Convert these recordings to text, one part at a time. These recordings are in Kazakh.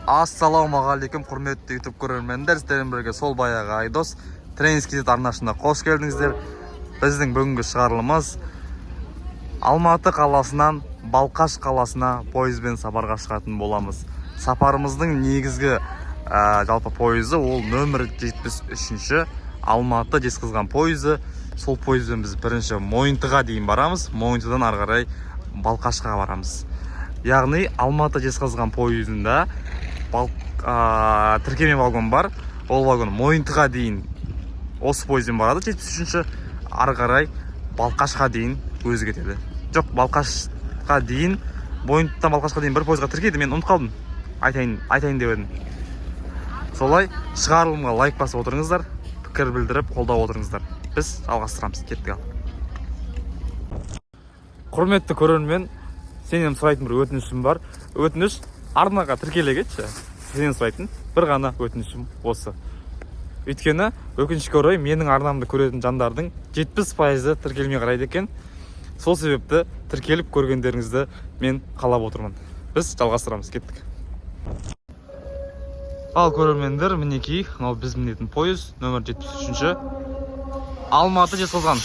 Ассалаумағалейкум, құрметті YouTube көрермендер, сіздермен бірге сол баяғы Айдос. Тренинг KZ арнасына қош келдіңіздер. Біздің бүгінгі шығарылымыз Алматы қаласынан Балқаш қаласына пойызбен сапарға шығатын боламыз. Сапарымыздың негізгі жалпы пойызы ол нөмір 73-ші Алматы Жезқазған пойызы. Сол пойызбен біз бірінші Мойынтыға дейін барамыз, Мойынтыдан ары қарай Балқашқа барамыз. Яғни Алматы Жезқазған пойызында тіркеме вагон бар. Ол вагон Мойынтыға дейін осы пойызбен барады, 73-ші, ары қарай Балқашқа дейін өзі кетеді. Жоқ, Балқашқа дейін, Мойынтыдан Балқашқа дейін бір пойызға тіркейді, мен ұмытып қалдым. Айтайын, айтайын деп едім. Солай, шығарылымға лайк басып отырыңыздар, пікір білдіріп қолдап отырыңыздар. Біз жалғастырамыз, кеттік ал. Құрметті көрермен, сенен сұрайтын бір өтінішім бар. Өтініш, арнаға тіркеле кетші. Сенен сұрайтын бір ғана өтінішім осы. Өйткені өкінішке орай менің арнамды көретін жандардың 70%-ы тіркелмей қарайды екен. Сол себепті тіркеліп көргендеріңізді мен қалап отырмын. Біз жалғастырамыз, кеттік. Ал көрермендер, мінекей, мынау біз мінетін пойыз нөмір 73-ші Алматы Жезқазған.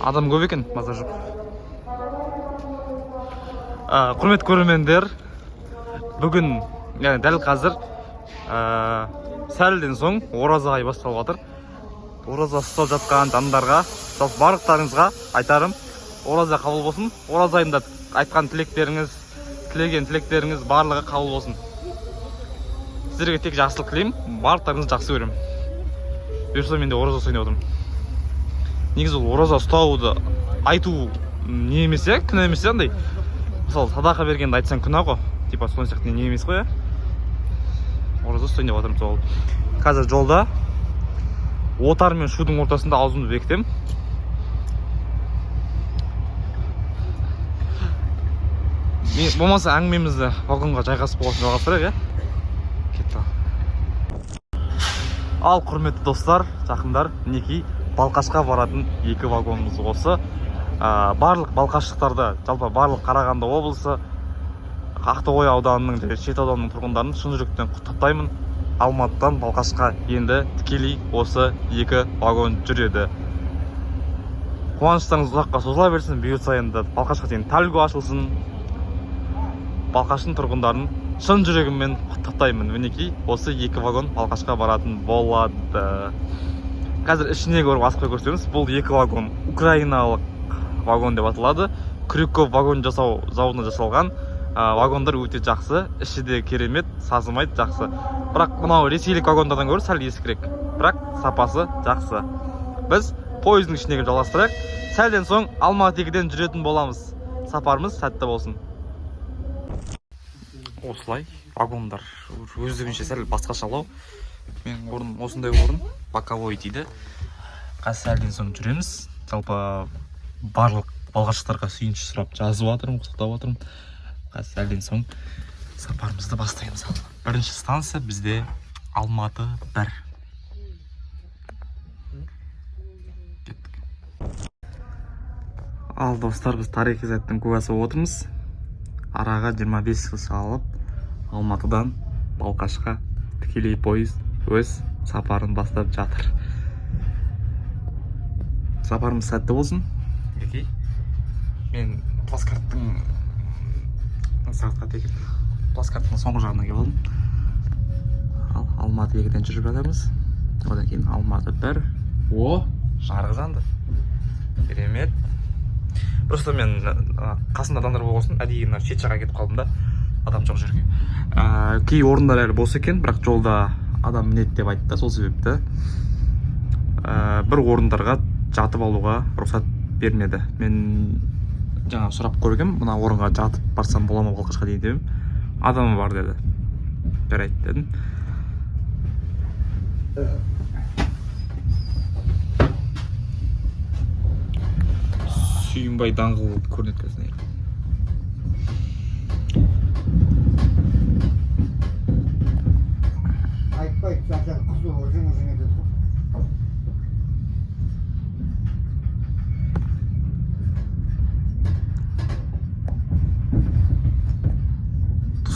Адам көп екен, базар жоқ. Құрметті көрермендер, бүгін, яғни дәл қазір, сәлден соң ораза айы басталып жатыр. Ораза ұстап жатқан жандарға, жалпы барлықтарыңызға айтарым, ораза қабыл болсын. Ораза айында айтқан тілектеріңіз, тілеген тілектеріңіз барлығы қабыл болсын. Сіздерге тек жақсылық тілеймін, барлықтарыңызды жақсы көремін. Бұйырса, мен де ораза ұстайын деп отырмын. Негізі ол ораза ұстауды айту не емес, иә, күнә емес, иә, андай. Мысалы, садақа бергенді айтсаң күнә ғой, типа сол сияқты не емес қой, иә. Ораза ұстайын деп жатырмын сол. Қазір жолда Отар мен Шудың ортасында аузымды бекітемін. Мен болмаса әңгімемізді вагонға жайғасып болған соң жалғастырайық, иә. Кетті. Ал құрметті достар, жақындар, мінекей Балқашқа баратын екі вагонымыз осы. Барлық балқаштықтарды, жалпы барлық Қарағанды облысы, Ақтоғай ауданының және Шет ауданының тұрғындарын шын жүректен құттықтаймын. Алматыдан Балқашқа енді тікелей осы екі вагон жүреді. Қуаныштарыңыз ұзаққа созыла берсін. Бұйыртса, енді Балқашқа дейін Тальго ашылсын. Балқаштың тұрғындарын шын жүрегіммен құттықтаймын. Мінекей, осы екі вагон Балқашқа баратын болады. Қазір ішіне көріп асықпай көрсетеміз. Бұл екі вагон украиналық вагон деп аталады. Крюков вагон жасау зауытында жасалған. Вагондар өте жақсы, іші де керемет, сазымайды, жақсы. Бірақ мынау ресейлік вагондардан гөрі сәл ескірек, бірақ сапасы жақсы. Біз пойыздың ішіне кіріп жалғастырайық. Сәлден соң Алматы екіден жүретін боламыз. Сапарымыз сәтті болсын. Осылай вагондар өздігінше сәл басқашалау. Менің орным осындай орын, боковой дейді. Қазір сәлден соң жүреміз. Жалпы барлық балқаштықтарға сүйінші сұрап жазып жатырмын, құттықтап жатырмын. Қазір сәлден соң сапарымызды бастаймыз. Ал бірінші станция бізде Алматы 1. Кеттік. Ал достар, біз тарихи сәттің куәсі болып отырмыз. Араға 25 жыл салып, Алматыдан Балқашқа тікелей пойыз өз сапарын бастап жатыр. Сапарымыз сәтті болсын. Мінекей, мен плацкарттың, сағат қате екен, плацкарттың соңғы жағына келіп алдым. Ал Алматы екіден жүріп жатырмыз, одан кейін Алматы 1. О, жарық жанды, керемет. Просто мен қасымда адамдар болған соң әдейі мына шет жаққа кетіп қалдым да, адам жоқ жерге. Кей орындар әлі бос екен, бірақ жолда адам мінеді деп айтты. Сол себепті бір орындарға жатып алуға рұқсат бермеді. Мен жаңа сұрап көргем, мына орынға жатып барсам бола ма Балқашқа дейін деп едім, адамы бар деді. Жарайды дедім. Сүйінбай даңғылы көрінеді қазір мына жерде. Айтпайды, сәл қызу ыржың ыржың етеді ғой.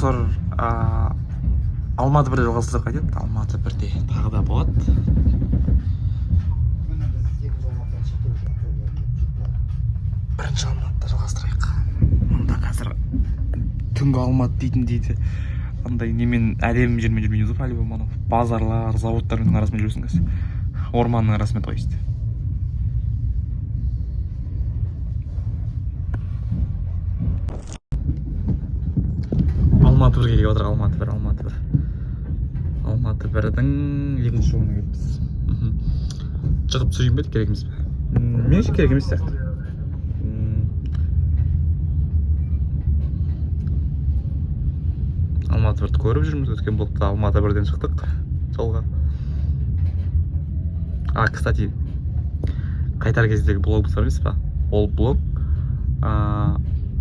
Достар, Алматы бірде жалғастырсақ қайтеді? Алматы бірде тағы да болады. Міне, біз екінші Алматыдан шықтық уже. Бірінші Алматыда жалғастырайық. Мұнда қазір түнгі Алматы дейтін дейді. Андай немен, әдемі жермен жүрмейміз ғой, по-любому анау базарлар, заводтардың арасымен жүресің қазір. Орманның арасымен, то есть. Алматы бірге келіп отыр, Алматы бір, Алматы бір. Алматы бірдің екінші жолына келіппіз. Шығып түсірейін бе, керек емес пе? Меніңше, керек емес сияқты. Алматы бірді көріп жүрміз. Өткен блогта Алматы бірден шықтық жолға. А, кстати, қайтар кездегі блогымыз бар емес па? Ол блог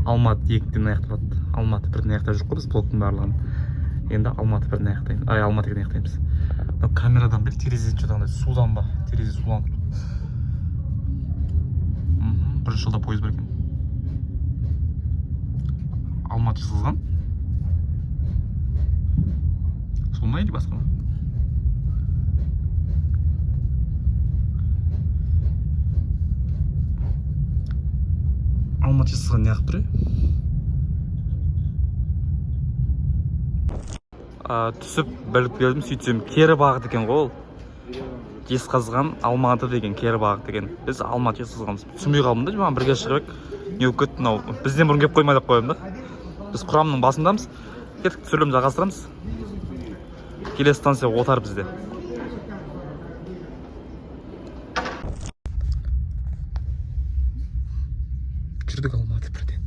Алматы екіден аяқталады. Алматы бірден аяқтап жүрік қой біз блогтың барлығын. Енді Алматы бірден аяқтаймыз. Ай, Алматы екіден аяқтаймыз. Мынау камерадан ба, терезеден что-то андай судан ба? Терезе суланып. Бірінші жолда пойыз бар екен. Алматы Жезқазған. Сол ма или басқа ма? Алматы Жезқазған неғып тұр, е? Түсіп біліп келдім, сөйтсем кері бағыт екен ғой ол. Жезқазған Алматы деген кері бағыт екен. Біз Алматы Жезқазғанбыз. Түсінбей қалдым да, маған бірге шығып едік. Не болып кетті мынау? Бізден бұрын келіп қойма деп қоямын да. Біз құрамның басындамыз. Кеттік, түсірілім жалғастырамыз. Келесі станция Отар бізде. Жүрдік Алматы бірден.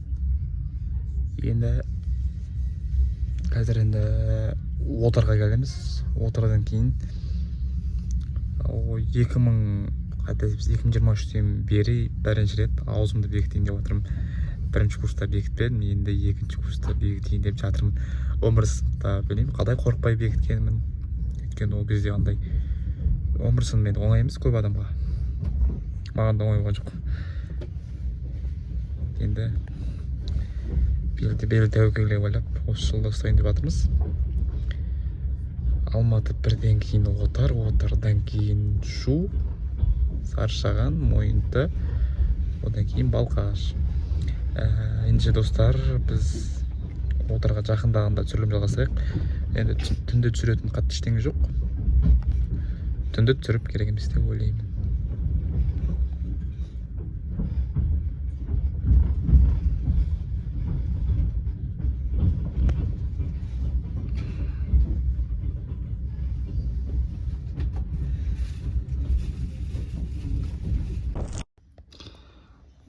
Енді қазір енді Отарға келеміз. Отардан кейін 2000, қателеспесем, 2023-тен бері бірінші рет аузымды бекітейін деп жатырмын. Бірінші курста бекітпедім, енді екінші курста бекітейін деп жатырмын. 11 сыныпта білмеймін қалай қорықпай бекіткенмін. Өйткені ол кезде андай 11 сынып енді оңай емес көп адамға. Маған да оңай болған жоқ. Енді белді тәуекелге байлап осы жылда ұстайын деп жатырмыз. Алматы бірден кейін Отар, Отардан кейін Шу, Сарышаған, Мойынты, одан кейін Балқаш. Ендеше, достар, біз Отарға жақындағанда түсірілім жалғастырайық. Енді түнде түсіретін қатты ештеңе жоқ. Түнде түсіріп керек емес деп ойлаймын.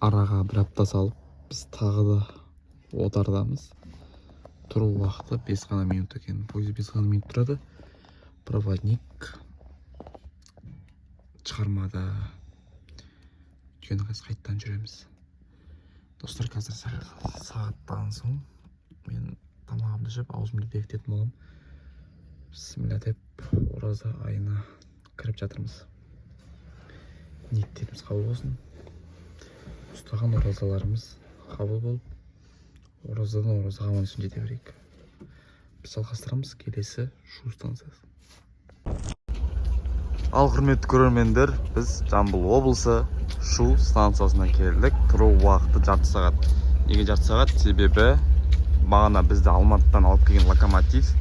Араға бір апта салып, біз тағы да Отардамыз. Тұру уақыты 5 ғана минут екен. Пойыз 5 ғана минут тұрады. Проводник шығармады. Өйткені қазір қайтадан жүреміз. Достар, қазір сағаттан соң мен тамағымды ішіп, аузымды бекітетін боламын. Бісміллә деп ораза айына кіріп жатырмыз. Ниеттеріміз қабыл болсын. Ұстаған оразаларымыз қабыл болып, оразадан оразаға аман есен жете берейік. Біз жалғастырамыз, келесі Шу станциясы. Ал, құрметті көрермендер, біз Жамбыл облысы Шу станциясына келдік. Тұру уақыты жарты сағат. Неге жарты сағат? Себебі бағана бізді Алматыдан алып келген локомотив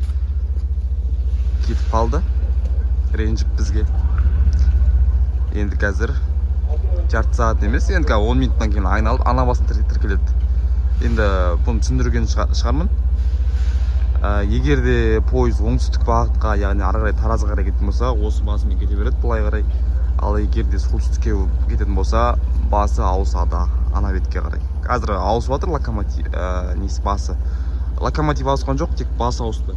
кетіп қалды, ренжіп бізге. Енді қазір жарты сағат емес, енді қазір 10 минуттан кейін айналып ана басын тіркеледі. Енді бұны түсіндірген шығармын. Егер де пойыз оңтүстік бағытқа, яғни ары қарай Таразға қарай кететін болса, осы басымен кете береді былай қарай. Ал егер де солтүстікке кететін болса, басы ауысады ана бетке қарай. Қазір ауысып жатыр локомотив, несі, басы. Локомотив ауысқан жоқ, тек басы ауысты.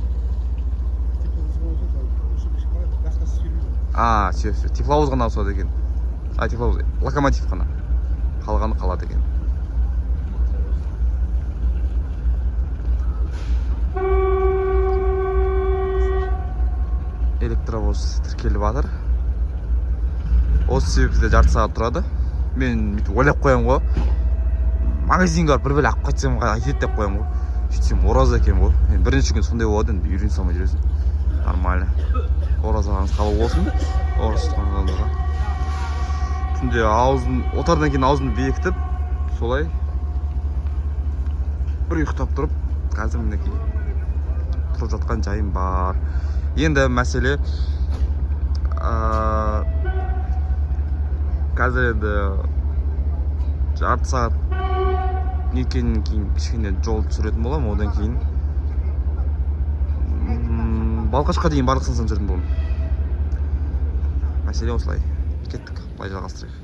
А, все, все, тепловоз ғана ауысады екен. А, тепловоз, локомотив қана. Қалғаны қалады екен. Электровоз тіркеліп жатыр. Осы себепті де жарты сағат тұрады. Мен бүйтіп ойлап қоямын ғой. Магазинге барып бір бәле алып қайтсам қайтеді деп қоямын ғой. Сөйтсем, ораза екен ғой. Енді бірінші күн сондай болады, енді үйрене салмай жүресің. Нормально. Оразаларыңыз қабыл болсын. Ораза тұтқан адамдарға. Түнде аузын, отардан кейін аузын бекітіп, солай бір ұйықтап тұрып, қазір мінекей тұрып жатқан жайым бар. Енді мәселе қазір енді жарты сағат неткеннен кейін кішкене жол түсіретін боламын. Одан кейін Балқашқа дейін барлық станцияны түсіретін боламын. Мәселе осылай. Кеттік, былай жалғастырайық.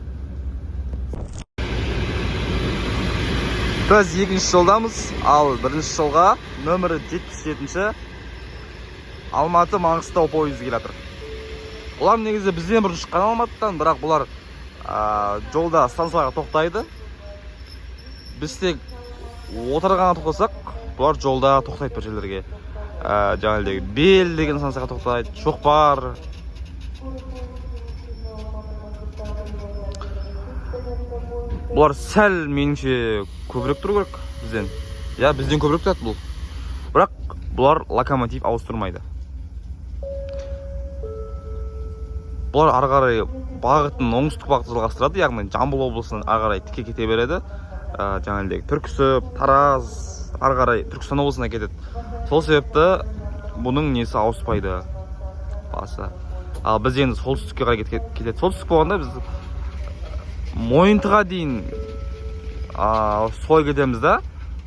Біз екінші жолдамыз, ал бірінші жолға нөмірі 77-ші Алматы Маңғыстау пойызы келе жатыр. Бұлар негізі бізден бұрын шыққан Алматыдан, бірақ бұлар жолда станцияларға тоқтайды. Біз тек отырғанға тоқтасақ, бұлар жолда тоқтайды бір жерлерге. Жаңағыдай Бел деген станцияға тоқтайды, Шоқпар. Бұлар сәл меніңше көбірек тұру керек бізден. Иә, бізден көбірек тұрады бұл. Бірақ бұлар локомотив ауыстырмайды. Бұлар ары қарай бағытын оңтүстік бағытта жалғастырады, яғни Жамбыл облысынан ары қарай тіке кете береді. Жаңағыдай Түрксіб, Тараз, ары қарай Түркістан облысына кетеді. Сол себепті бұның несі ауыспайды, басы. Ал біз енді солтүстікке қарай кетеді. Солтүстік болғанда біз Мойынтыға дейін солай кетеміз да,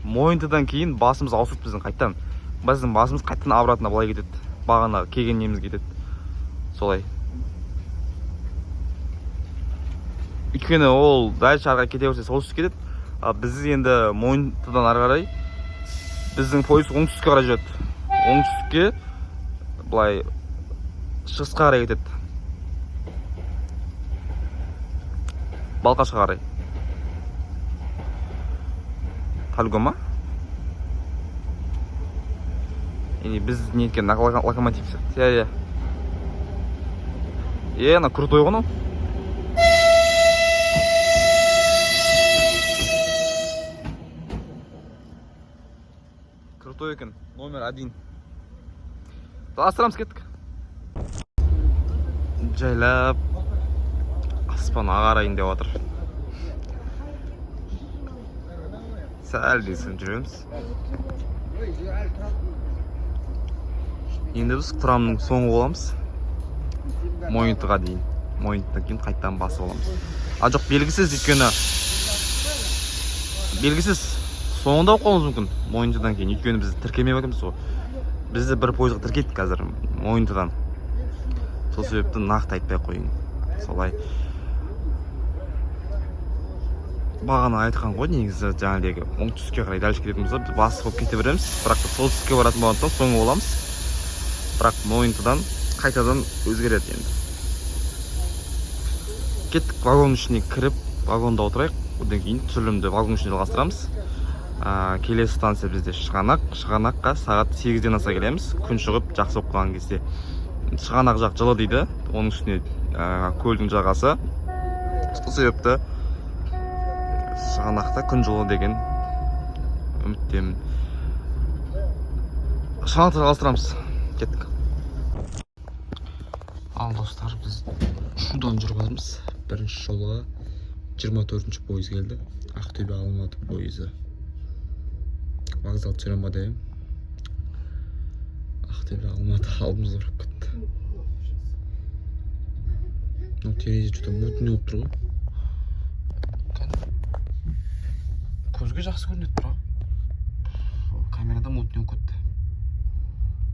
Мойынтыдан кейін басымыз ауысады біздің қайтадан. Біздің басымыз қайтадан обратно былай кетеді. Бағана келген неміз кетеді. Солай. Өйткені ол дальше ары қарай кете берсе солтүстік кетеді. Ал біз енді Мойынтыдан ары қарай біздің пойыз оңтүстікке қарай жүреді. Оңтүстікке былай шығысқа қарай кетеді. Балқашқа қарай. Тальго ма? Или біз не еткен локомотив сияқты. Иә, иә. Е, ана крутой ғой анау. Крутой екен. Номер 1. Жалғастырамыз, кеттік. Жайлап аспан ағарайын деп жатыр. Сәл десем жүреміз. Енді біз құрамның соңы боламыз. Мойынтыға дейін. Мойынтыдан кейін қайтадан басып аламыз. А жоқ, белгісіз, өйткені белгісіз соңында болып қалуымыз мүмкін Мойынтыдан кейін. Өйткені біз тіркемей жатырмыз ғой. Бізді бір пойызға тіркейді қазір Мойынтыдан. Сол себепті нақты айтпай ақ қояйын. Солай. Бағана айтқан ғой негізі жаңағыдегі оңтүстікке қарай дальше кететін болса біз басып болып кете береміз. Бірақ та солтүстікке баратын болғандықтан соңы боламыз. Бірақ Мойынтыдан қайтадан өзгереді енді. Кеттік, вагонның ішіне кіріп, вагонда отырайық. Одан кейін түсірілімді вагонның ішінде жалғастырамыз. Келесі станция бізде Шығанақ. Шығанаққа сағат 8-ден аса келеміз. Күн шығып жақсы болып қалған кезде. Шығанақ жақ жылы дейді. Оның үстіне көлдің жағасы. Сол себепті Шығанақта күн жылы деген үміттемін. Шығанақта жалғастырамыз. Кеттік. Ал достар, біз Шудан жүріп жатырмыз. Бірінші жолға 24-ші пойыз келді. Ақтөбе Алматы пойызы. Вокзал түсіремін ба деп. Ақтөбе Алматы алдымызда ұрып кетті. Мынау терезе что-то мутный болып тұр ғой. Көзге жақсы көрінеді бірақ камерада мутный болып кетті.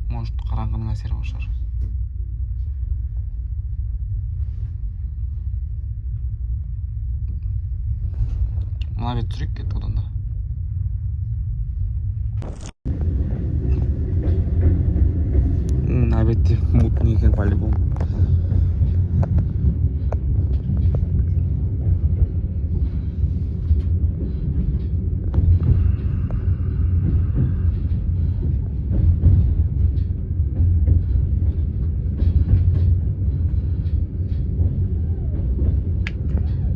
Может, қараңғының әсері бар шығар. Мына бет түсірейік, кеттік одан да. Мына бетте мутный екен по-любому.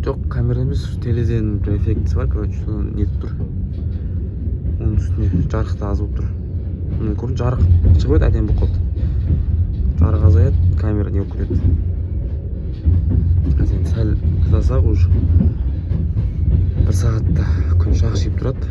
Жоқ, камера емес, терезенің бір эффектісі бар, короче, соны нетіп тұр. Оның үстіне жарық та аз болып тұр. Міне, көрдің, жарық шығып еді, әдемі болып қалды. Жарық азаяды, камера не болып кетеді. Қазір енді сәл ұйықтасақ, уже бір сағатта күн шақшиып тұрады.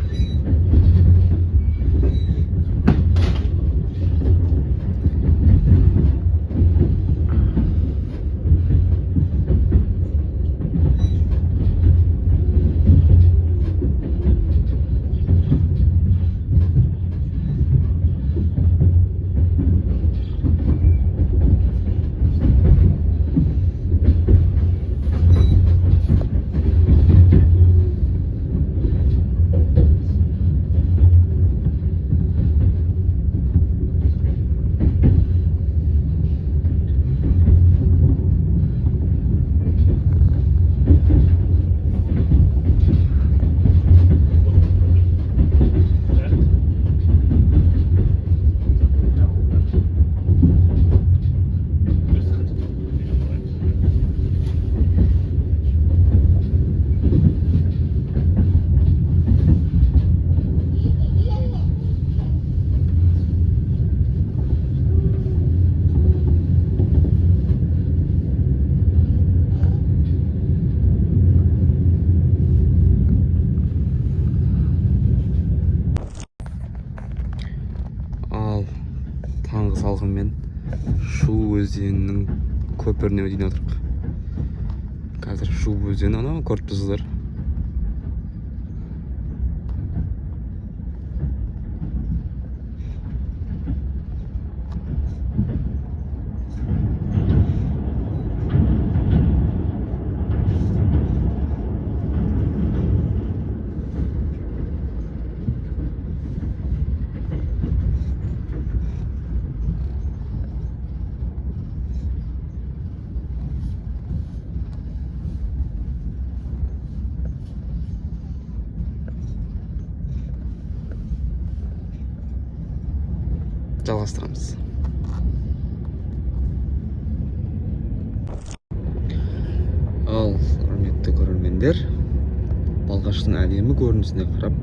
Ал таңғы салқынмен Шу өзенінің көпіріне дейін отырмық. Қазір Шу өзені анау, көріп тұрсыздар. Жалғастырамыз. Ал, құрметті көрермендер, Балқаштың әдемі көрінісіне қарап,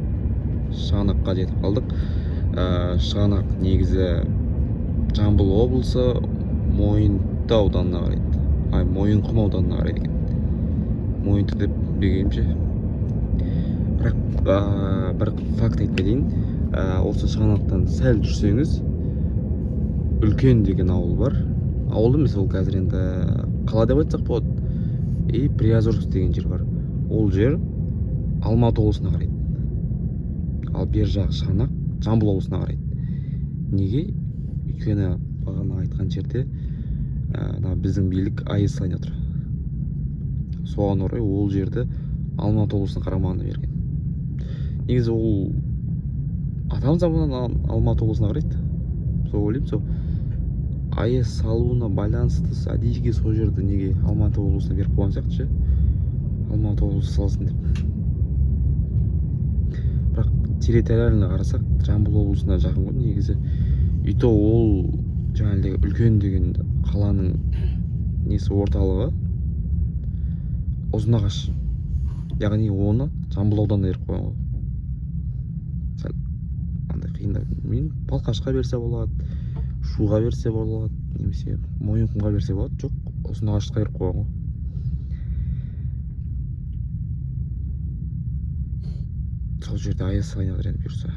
Шығанаққа жетіп қалдық. Шығанақ негізі Жамбыл облысы, Мойынты ауданына қарайды, ай, Мойынқұм ауданына қарайды екен. Мойынты деп дегенше, бірақ бір факт айтып кетейін. Осы Шығанақтан сәл жүрсеңіз, Үлкен деген ауыл бар. Ауыл емес ол, қазір енді қала деп айтсақ болады. И Приозерск деген жер бар, ол жер Алматы облысына қарайды, ал бер жағы, Шығанақ, Жамбыл облысына қарайды. Неге? Өйткені бағана айтқан жерде мына біздің билік АЭС салайын жатыр. Соған орай ол жерді Алматы облысының қарамағына берген. Негізі ол атам заманнан Алматы облысына қарайды. Сол ойлаймын, сол АЭС салуына байланысты әдейіге сол жерді неге Алматы облысына беріп қойған сияқты ше, Алматы облысы салсын деп. Бірақ территориально қарасақ, Жамбыл облысына жақын ғой негізі. И то ол жаңағыдай Үлкен деген қаланың несі, орталығы Ұзынағаш, яғни оны Жамбыл ауданына беріп қойған ғой. Сәл андай қиындау. Мен Балқашқа берсе болады, Шуға берсе болады немесе Мойынқұмға берсе болады. Жоқ, Ұзынағашқа беріп қойған ғой. Сол жерде АЭС салайын жатыр енді, бұйырса.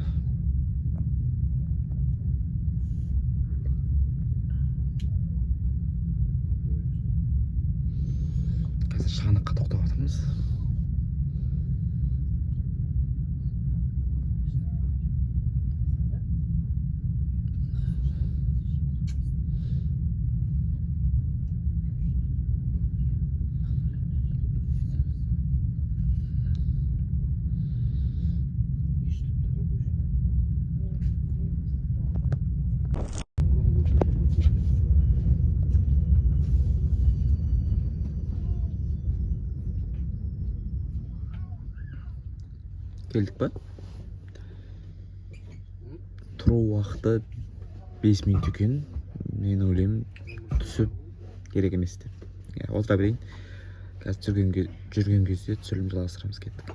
Қазір Шығанаққа тоқтап жатырмыз. Келдік па? Тұру уақыты 5 минут екен. Мен ойлаймын, түсіп керек емес деп. Иә, отыра берейін. Қазір жүрген кезде түсірілім жалғастырамыз. Кеттік.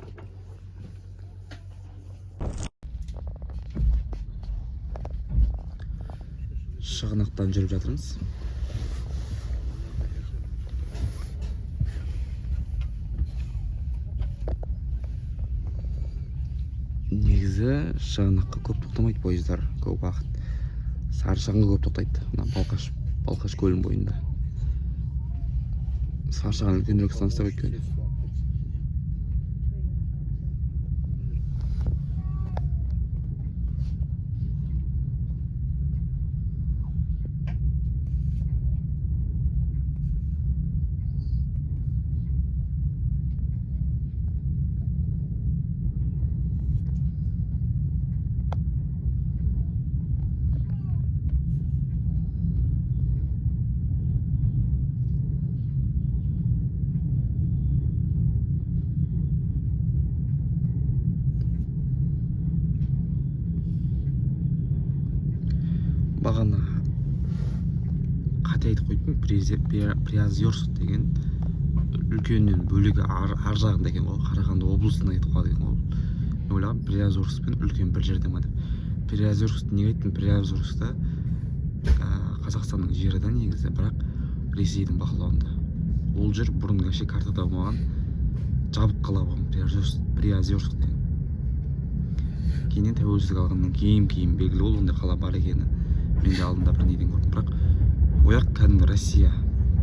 Шығанақтан жүріп жатырмыз. Негізі Шығанаққа көп тоқтамайды пойыздар, көп уақыт Сарышағанға көп тоқтайды. Мына Балқаш көлінің бойында. Сарышаған үлкенірек станция өйткені. Бағана қате айтып қойдым. Приозерск деген үлкеннен бөлегі ар жағында екен ғой, Қарағанды облысына кетіп қалады екен ғой. Мен ойлағанмын, Приозерск пен үлкен бір жерде ма деп. Приозерск неге айттым? Приозерскта Қазақстанның жері да негізі, бірақ Ресейдің бақылауында. Ол жер бұрын вообще картада болмаған, жабық қала болған Приозерск деген. Кейіннен тәуелсіздік алғаннан кейін белгілі болды ондай қала бар екені. Мен де алдында бір неден көрдім, бірақ ояқ кәдімгі Россия,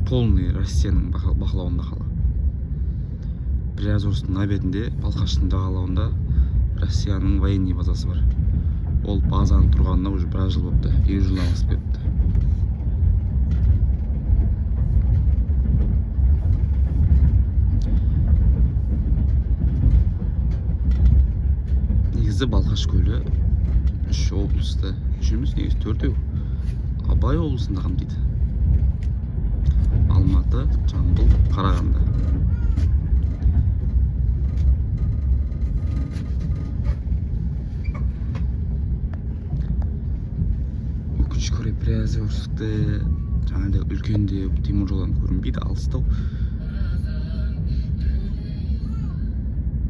полный Россияның бақылауында қала. Приозерсктің мына бетінде, Балқаштың жағалауында Россияның военный базасы бар. Ол базаның тұрғанына уже біраз жыл болыпты, 50 жылдан асып кетіпті. Негізі Балқаш көлі үш облысты, үш емес негізі төртеу, Абай облысында қамтиды: Алматы, Жамбыл, Қарағанды. Өкінішке орай, Приозерскте жаңағыдай үлкен де теміржолдан көрінбейді, алыстау.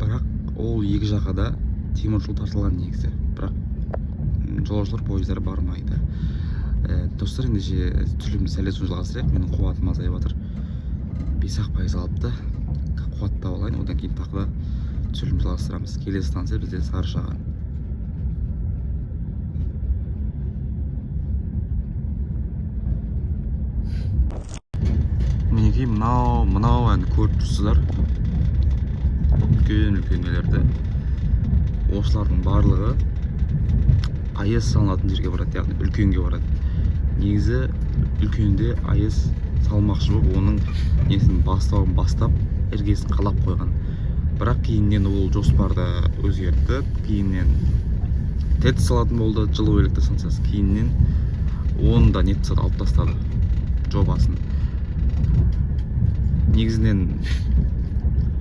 Бірақ ол екі жаққа да теміржол тартылған негізі, бірақ жолаушылар пойыздары бармайды. Достар, ендеше түсірілімді сәл соң жалғастырайық. Менің қуатым азайып жатыр, 5-ақ пайыз қалыпты. Қуаттап алайын, одан кейін тағы да түсірілімді жалғастырамыз. Келесі станция бізде Сарышаған. Мінекей, мынау әні көріп тұрсыздар, үлкен үлкен нелерді. Осылардың барлығы АЭС салынатын жерге барады, яғни үлкенге барады. Негізі үлкенде АЭС салмақшы болып, оның несін, бастауын бастап, іргесін қалап қойған. Бірақ кейіннен ол жоспарды өзгертті. Кейіннен ТЭЦ салатын болды, жылу электр станциясы. Кейіннен оны да не тастады, алып тастады жобасын. Негізінен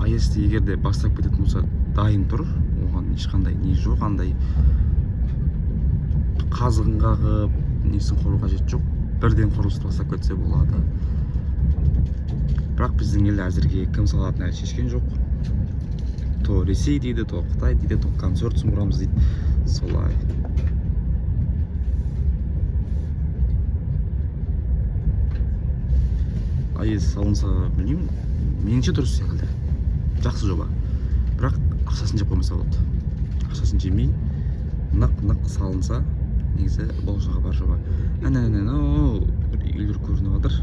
АЭС егер де бастап кететін болса, дайын тұр, оған ешқандай не жоқ, андай қазығын қағып несін құру қажет жоқ, бірден құрылысты бастап кетсе болады. Бірақ біздің ел әзірге кім салатынын әлі шешкен жоқ. То Ресей дейді, то Қытай дейді, то консорциум құрамыз дейді, солай. АЭС салынса, білмеймін, меніңше дұрыс секілді, жақсы жоба. Бірақ ақшасын жеп қоймаса болды. Ақшасын жемей, нық нық салынса, негізі болашағы бар жоба. Әне, әне, анау бір үйлер көрініп жатыр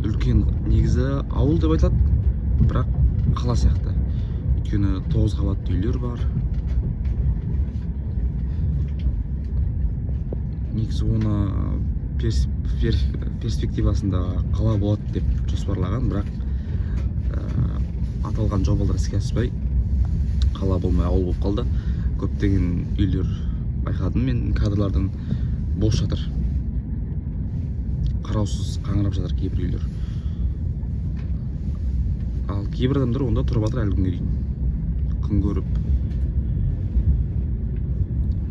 үлкен. Негізі ауыл деп айтылады, бірақ қала сияқты, өйткені тоғыз қабатты үйлер бар. Негізі оны перспективасында қала болады деп жоспарлаған, бірақ аталған жобалар іске аспай, қала болмай, ауыл болып қалды. Көптеген үйлер, байқадым мен кадрлардан, бос жатыр, қараусыз қаңырап жатыр кейбір үйлер. Ал кейбір адамдар онда тұрып жатыр әлі күнге дейін, күн көріп.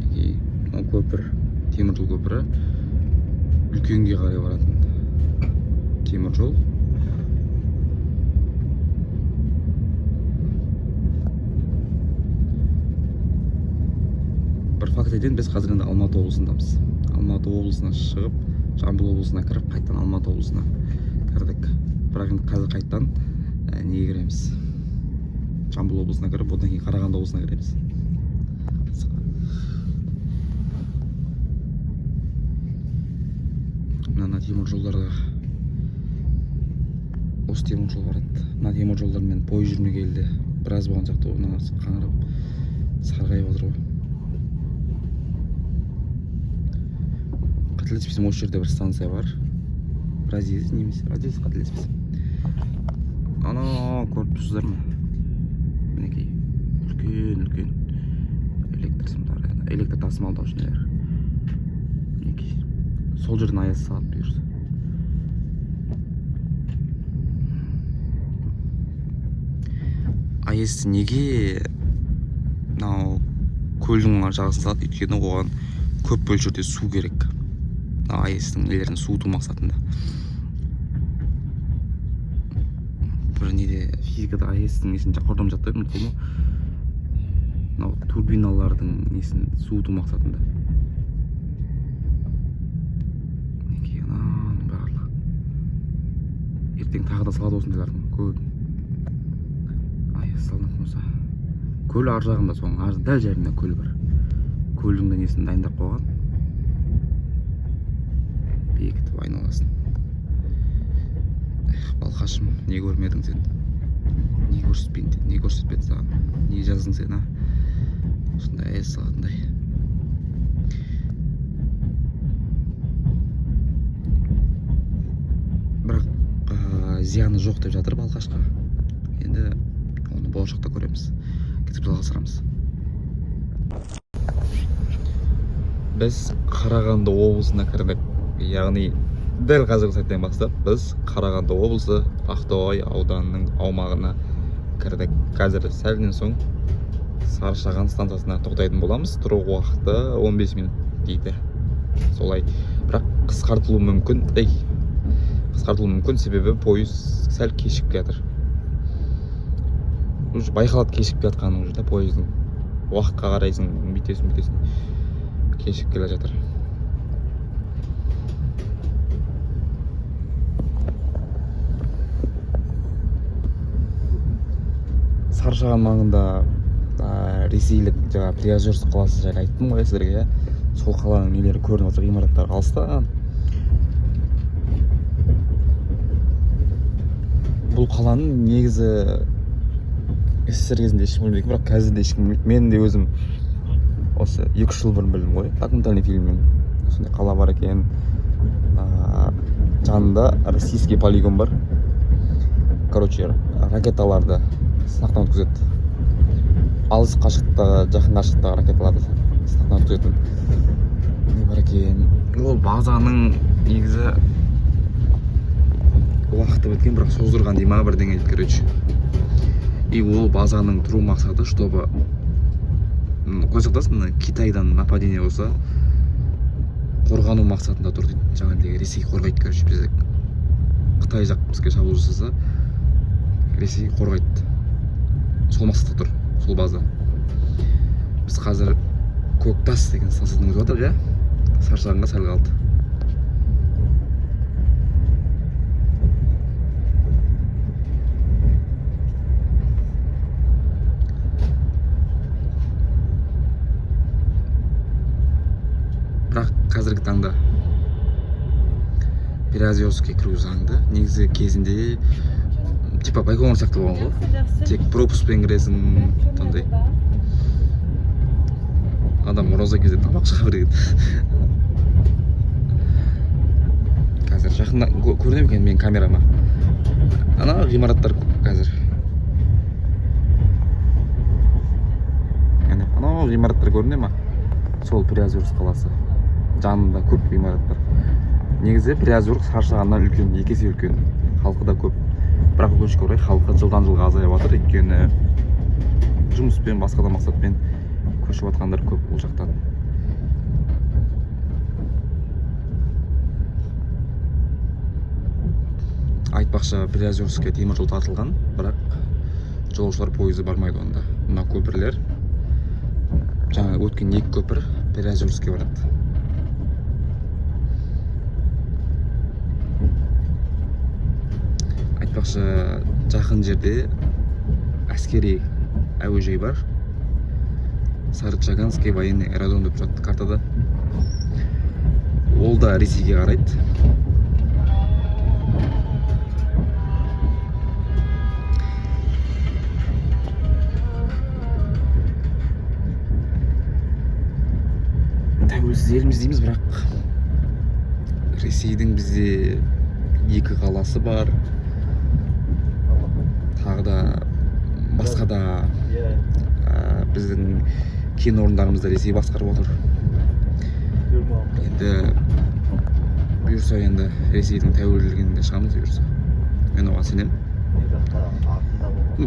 Мінекей, мынау көпір, теміржол көпірі, үлкенге қарай баратын теміржол. Бір факт айтайын, біз қазір енді Алматы облысындамыз. Алматы облысына шығып, Жамбыл облысына кіріп, қайтадан Алматы облысына кірдік. Бірақ енді қазір қайтадан неге кіреміз? Жамбыл облысына кіріп, одан кейін Қарағанды облысына кіреміз. Мына темір жолдарға, осы темір жол барады. Мына темір жолдармен пойыз жүрмегелі де біраз болған сияқты ғой. Мына қаңырап, сарғайып отыр ғой. Қателеспесем, осы жерде бір станция бар, Разъезд немесе Разъезд, қателеспесем. Анау көріп тұрсыздар ма, мінекей, үлкен үлкен электр сымдары, электр тасымалдаушы нелер, мінекей, сол жерден АЭС салады бұйырса. АЭС неге мынау көлдің жағасын салады? Өйткені оған көп мөлшерде су керек, мына АЭС-тің нелерін суыту мақсатында. Бір неде, физикада АЭС-тің несін, құрылым жаттап едім, ұмытып қалдым ғой. Мынау турбиналардың несін суыту мақсатында. Мінекей, ананың барлығы. Ертең тағы да салады осындайлардың көп, АЭС салынатын болса. Көл ар жағында, соның ар дәл жерінде көл бар. Көлдің де несін дайындап қойған, бекітіп айналасын. Эх, Балқашым, не көрмедің сен, не көрсетпейін, не көрсетпеді саған, не жаздың сен, а, осындай АЭС салатындай? Бірақ зияны жоқ деп жатыр Балқашқа. Енді оны болашақта көреміз. Кетіп жалғастырамыз. Біз Қарағанды облысына кірдік, яғни дәл қазіргі сәттен бастап біз Қарағанды облысы Ақтоғай ауданының аумағына кірдік. Қазір сәлден соң Сарышаған станциясына тоқтайтын боламыз. Тұру уақыты 15 минут дейді, солай, бірақ қысқартылуы мүмкін. Ей, қысқартылуы мүмкін, себебі пойыз сәл кешігіп келе жатыр. Уже байқалады кешігіп келе жатқаны уже да. Пойыздың уақытқа қарайсың, бүйтесің, бүйтесің, кешігіп келе жатыр. Сарышаған маңында ресейлік жаңағы Приозерск қаласы жайлы айттым ғой сіздерге, иә. Сол қаланың нелері көрініп отыр, ғимараттары алыстан. Бұл қаланың негізі СССР кезінде ешкім білмейді, бірақ қазір де ешкім білмейді. Мен де өзім осы 2-3 жыл бұрын білдім ғой, документальный фильмнен, осындай қала бар екен. Жанында российский полигон бар, короче, ракеталарды сынақтан өткізеді, алыс қашықтықтағы, жақын қашықтықтағы ракеталарды сынақтан өткізетін не бар екен. Ол базаның негізі уақыты біткен, бірақ создырған дей ма, бірдеңе дейді, короче. И ол базаның тұру мақсаты, чтобы, құдай сақтасын, мына Китайдан нападение болса, қорғану мақсатында тұр дейді. Жаңағыдей Ресей қорғайды, короче, бізді. Қытай жақ бізге шабуыл жасаса, Ресей қорғайды, сол мақсатта тұр сол база. Біз қазір Көктас деген станциядан өтіп жатырмық, иә, Сарышағанға сәл қалды. Бірақ қазіргі таңда Приозерскке кіру заңды. Негізі кезінде типа Байқоңыр сияқты болған ғой. Жақсы, жақсы. Тек пропускпен кіресің, сондай. Адам ораза кезде тамақ шыға берген. Қазір жақында көріне ме екен менің камерама? Ана ғимараттар қазір. Әне, анау ғимараттар көріне ма? Сол Приозерск қаласы. Жанында көп ғимараттар. Негізі Приозерск Сарышағаннан үлкен, екі есе үлкен. Халқы да көп. Бірақ өкінішке орай, халқы жылдан жылға азайып жатыр, өйткені жұмыспен, басқа да мақсатпен көшіп жатқандар көп ол жақтан. Айтпақшы, Приозерскке темір жол тартылған, бірақ жолаушылар пойызы бармайды онда. Мына көпірлер, жаңа өткен екі көпір Приозерскке барады. Айтпақшы, жақын жерде әскери әуежай бар. Сарычаганский военный аэродром деп тұрады картада. Ол да Ресейге қарайды. Тәуелсіз елміз дейміз, бірақ Ресейдің бізде екі қаласы бар. Тағы да басқа да Иә. Біздің кен орындарымызды Ресей басқарып отыр. Енді бұйырса, енді Ресейдің тәуелділігінен шығамыз бұйырса. Мен оған сенемін.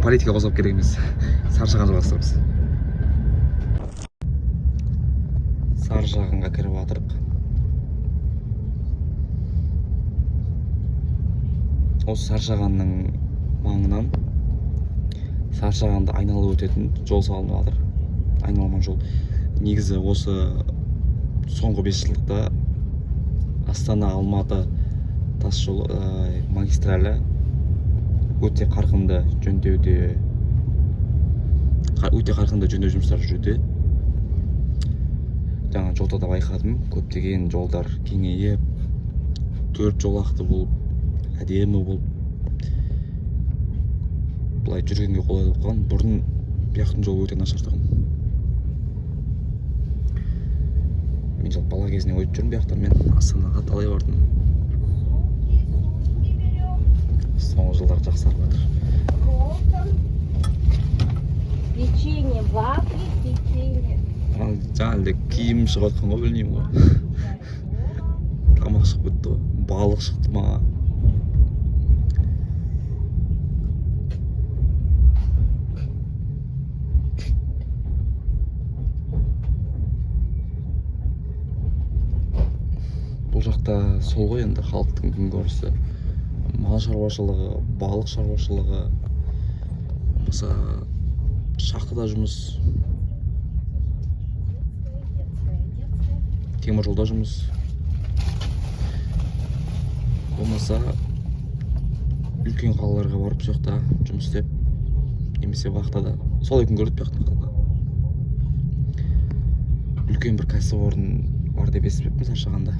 Политика қозғап керек емес. Сарышаған жалғастырамыз. Сарышағанға кіріп жатырық. Осы Сарышағанның маңынан Сарышағанды айналып өтетін жол салынып жатыр. Айналма жол. Негізі осы соңғы 5 жылдықта Астана Алматы тас жолы, магистралі өте қарқынды жөндеуде, өте қарқынды жөндеу жұмыстары жүруде. Жаңа жолда да байқадым, көптеген жолдар кеңейіп, 4 жолақты болып, әдемі болып, былай жүргенге қолайлы болып қалған. Бұрын бұяқтың жолы өте нашар тұғын. Мен жалпы бала кезінен өтіп жүрмін бұяқтан, мен Астанаға талай бардым. Соңғы жылдары жақсарып жатыр. Печенье, вафли, печенье. Ал жаңа әлде киім шығып жатқан ғой, білмеймін ғой. Тамақ шығып кетті ғой, балық шықты ма? Бұл жақта сол ғой енді халықтың күнкөрісі. Мал шаруашылығы, балық шаруашылығы, болмаса шахтада жұмыс, темір жолда жұмыс, болмаса үлкен қалаларға барып сол жақта жұмыс істеп, немесе вахтада солай күн көреді бұяқтың халқы. Үлкен бір кәсіпорын бар деп естімеппін Сарышағанда.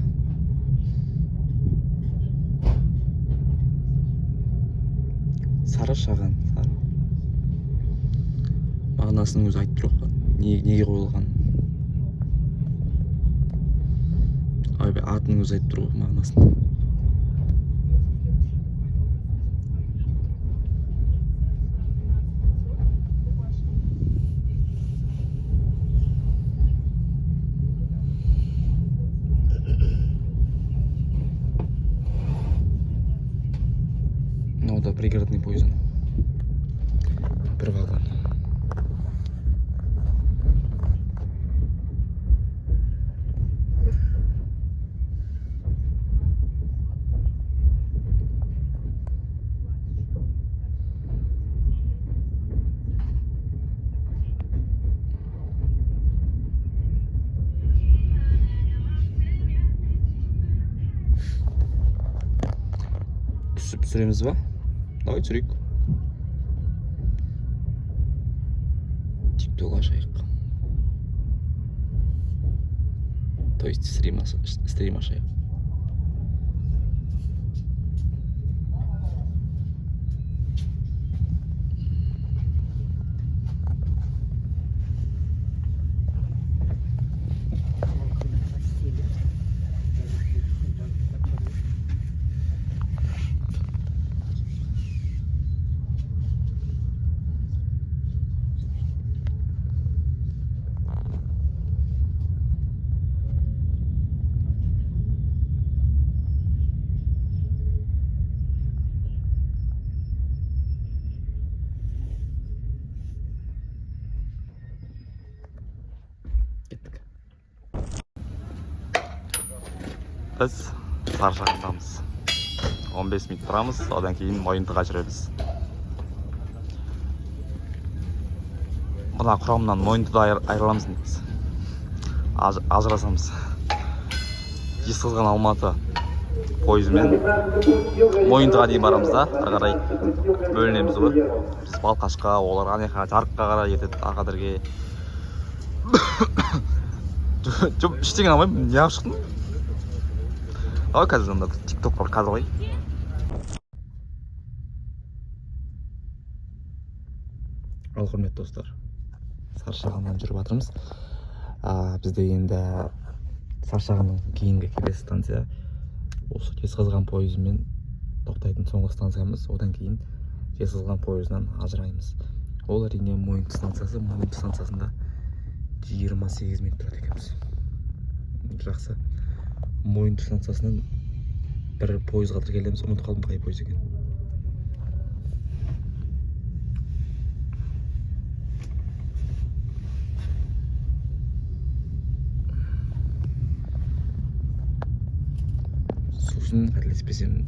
Сарышаған, сары. Мағынасының өзі айтып тұр ғой, неге қойылған. Ойбай, атының өзі айтып тұр ғой мағынасын. Мынау да пригородный поезд. Бір вагон. Түсіп түсіреміз ба? Давай түсірейік. ТикТок ашайық. То есть стрим ашайық. Кеттік. Біз Сарышағандамыз. 15 минут тұрамыз, одан кейін Мойынтыға жүреміз. Мына құрамнан Мойынтыда айырыламыз негізі. Ажырасамыз. Жезқазған Алматы Пойызбен Мойынтыға дейін барамыз да, ары қарай бөлінеміз ғой. Біз Балқашқа, олар ана жаққа, Жарыққа қарай кетеді, Ақадырге. Жоқ, ештеңе алмаймын, неғып шықтым? Давай қазір анда тик ток бар, қазір алайын. Ал, құрметті достар, Сарышағаннан жүріп жатырмыз. Бізде енді Сарышағаннан кейінгі келесі станция осы Жезқазған пойызымен тоқтайтын соңғы станциямыз. Одан кейін Жезқазған пойызынан ажыраймыз. Ол әрине Мойынты станциясы. Мойынты станциясында 28 минут тұрады екенбіз. Жақсы. Мойынты станциясынан бір пойызға тіркелеміз. Ұмытып қалдым қай пойыз екенін. Сосын, қателеспесем,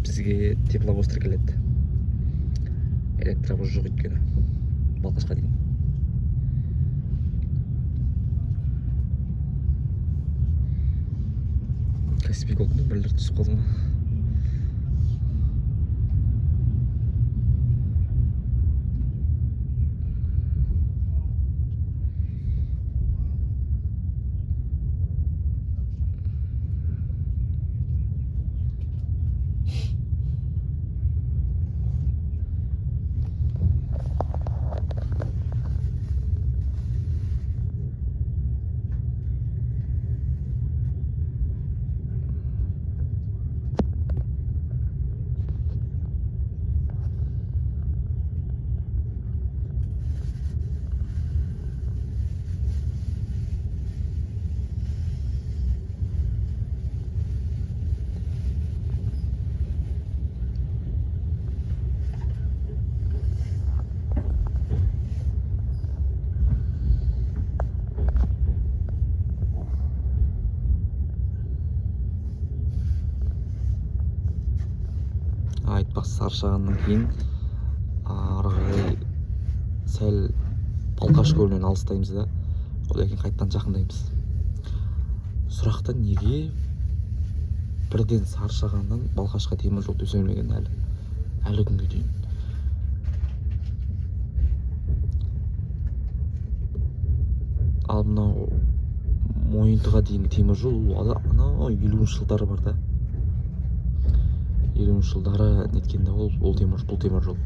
бізге тепловоз тіркеледі. Электровоз жоқ өйткені Балқашқа дейін. Каспий Голд нөмірлер түсіп қалды ма? Айтпақшы, Сарышағаннан кейін ары қарай сәл Балқаш көлінен алыстаймыз да, одан кейін қайтадан жақындаймыз. Сұрақты: неге бірден Сарышағаннан Балқашқа темір жол төселмеген әлі күнге дейін? Ал мынау Мойынтыға дейінгі темір жол ол анау 50-жылдары бар да, 50-жылдары неткенде ол темір, бұл темір жол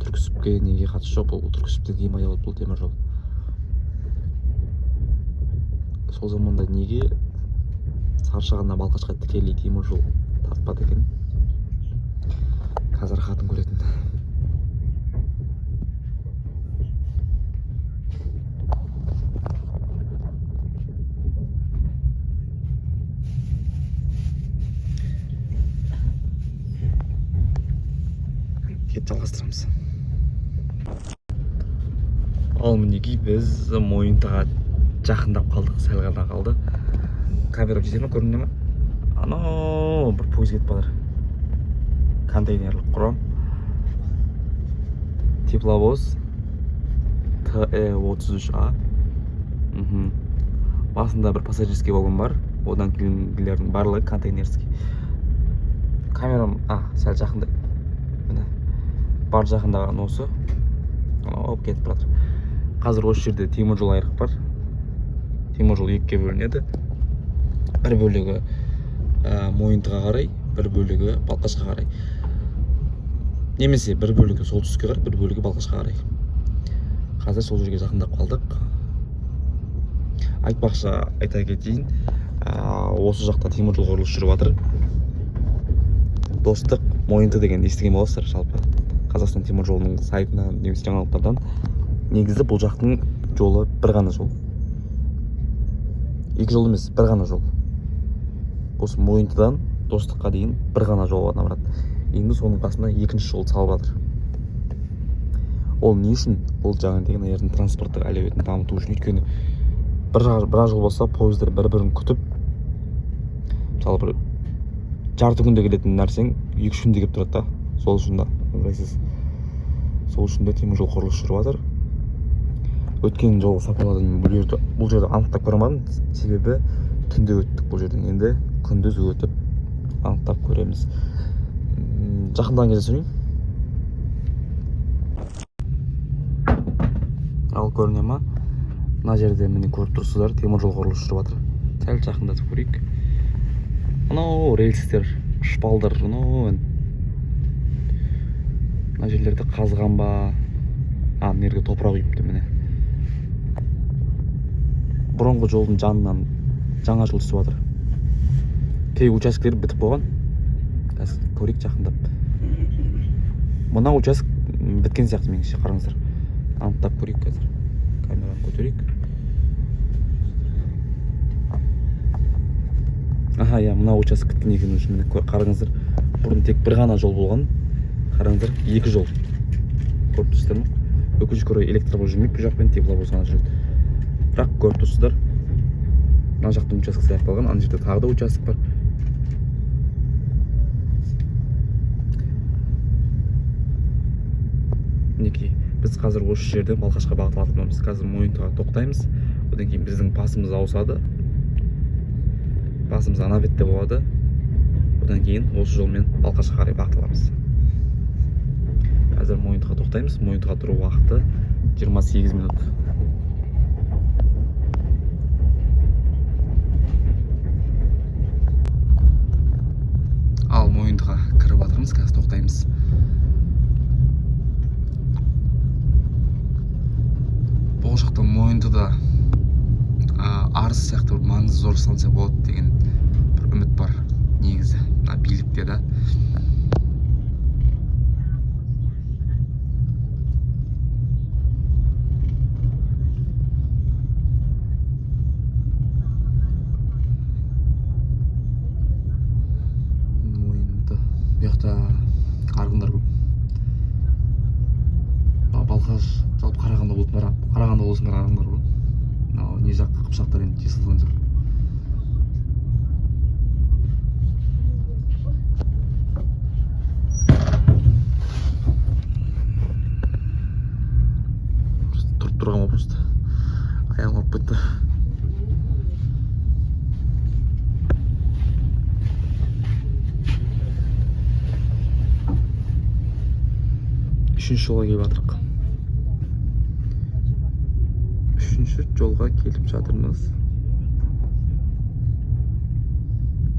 Түрксібке неге қатысы жоқ, бұл Түрксібтен кейін пайда болды бұл темір жол. Сол заманда неге Сарышағаннан Балқашқа тікелей темір жол тартпады екен? Қазір рахатын көретін. Кет, жалғастырамыз. Ал мінекей, біз Мойынтыға жақындап қалдық, сәл ғана қалды. Камера жете ме, көріне ме? Анау бір пойыз кетіп жатыр, контейнерлік құрам, тепловоз ТЭ 33А. Басында бір пассажирский вагон бар, одан кейінгілердің барлығы контейнерский. Камерам сәл жақында, міне, бар жақындаған осы, анау кетіп бара жатыр. Қазір осы жерде темір жол айрық бар. Темір жол екіге бөлінеді: бір бөлігі Мойынтыға қарай, бір бөлігі Балқашқа қарай, немесе бір бөлігі солтүстікке қарай, бір бөлігі Балқашқа қарай. Қазір сол жерге жақындап қалдық. Айтпақшы, айта кетейін, осы жақта темір жол құрылысы жүріп жатыр. Достық, Мойынты дегенді естіген боласыздар жалпы Қазақстан темір жолының сайтынан немесе жаңалықтардан. Негізі бұл жақтың жолы бір ғана жол, екі жол емес, бір ғана жол. Осы Мойынтыдан Достыққа дейін бір ғана жол ғана барады. Енді соның қасына екінші жол салып жатыр. Ол не үшін? Ол жаңағы мына жердің транспорттық әлеуетін дамыту үшін. Өйткені бір жол болса, пойыздар бір бірін күтіп, мысалы, бір жарты күнде келетін нәрсең 2-3 күнде келіп тұрады да. Сол үшін да ыңғайсыз. Сол үшін де темір жол құрылысы жүріп жатыр. Өткен жолғы сапарларда мен бұл жерді анықтап көре алмадым, себебі түнде өттік бұл жерден. Енді Күндіз өтіп анықтап көреміз. Жақындаған кезде түсірейін. Ал көріне ма? Мына жерде, міне, көріп тұрсыздар, темір жол құрылысы жүріп жатыр. Сәл жақындатып көрейік. Анау рельстер, шпалдар, анау мына жерлерді қазған ба? А, мына жерге топырақ үйіпті, міне. Бұрынғы жолдың жанынан жаңа жол түсіп жатыр. Кей учаскелер бітіп қойған. Қазір көрейік жақындап. Мына участок біткен сияқты меніңше, қараңыздар. Анықтап көрейік қазір. Камераны көтерейік. Аха, иә, мына участок біткен екен уже, міне, қараңыздар. Бұрын тек бір ғана жол болған. Қараңыздар, екі жол. Көріп тұрсыздар ма? Өкінішке орай, электровоз жүрмейді бұл жақпен, тепловоз ғана жүреді. Бірақ көріп тұрсыздар, мына жақтың учаскесі аяқталған, ана жерде тағы да участок бар. Мінекей, біз қазір осы жерден Балқашқа бағыт алатын. Қазір Мойынтыға тоқтаймыз. Одан кейін біздің басымыз ауысады. Басымыз ана бетте болады. Одан кейін осы жолмен Балқашқа қарай бағыт аламыз. Қазір Мойынтыға тоқтаймыз. Мойынтыға тұру уақыты 28 минут. Ал Мойынтыға кіріп жатырмыз, қазір тоқтаймыз. Бұл жақта, Мойынтыда, Арыс сияқты бір маңызды зор станция болады деген бір үміт бар негізі мына билікте да. Мойынты, бұл жақта арғындар көп. Балқаш, жалпы Қарағанды облысының бәрі, Қарағанды облысының бәрі арғындар ғой. Мынау не жақ, қыпшақтар енді, Жезқазған жақ. Просто тұрып тұрған ғой, просто аяғым ауырып кетті. Үшінші жолға келіп жатырық. Үшінші жолға келіп жатырмыз.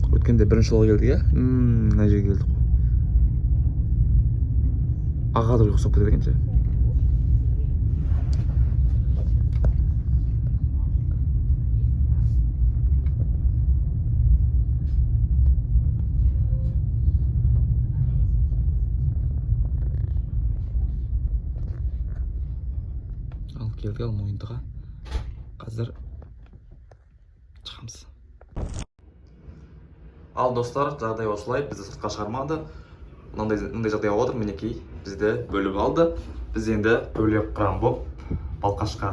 Өткенде бірінші жолға келдік, иә. Мына жерге келдік қой. Ағадырға ұқсап кетеді екен ше. Ал келдік, ал Мойынтыға қазір шығамыз. Ал достар, жағдай осылай, бізді сыртқа шығармады. Мынандай мындай жағдай болып отыр, мінекей, бізді бөліп алды. Біз енді бөлек құрам болып Балқашқа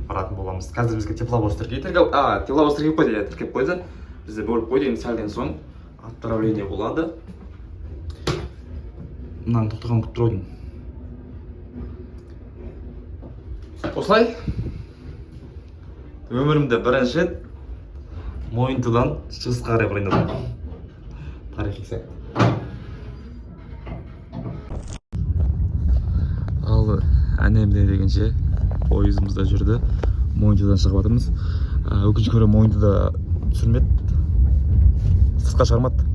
баратын боламыз. Қазір бізге тепловоз тіркейді. Тепловоз тіркеп қойды, иә, тіркеп қойды. Бізді бөліп қойды, енді сәлден соң отправление болады. Мынаның тоқтағанын күтіп тұр едім. Осылай өмірімде бірінші рет Мойынтыдан шығысқа қарай барайын дедім. Тарихи сәт. Ал әне міне дегенше пойызымыз да жүрді. Мойынтыдан шығып жатырмыз. Өкінішке орай, Мойынтыда түсірмеді, сыртқа шығармады.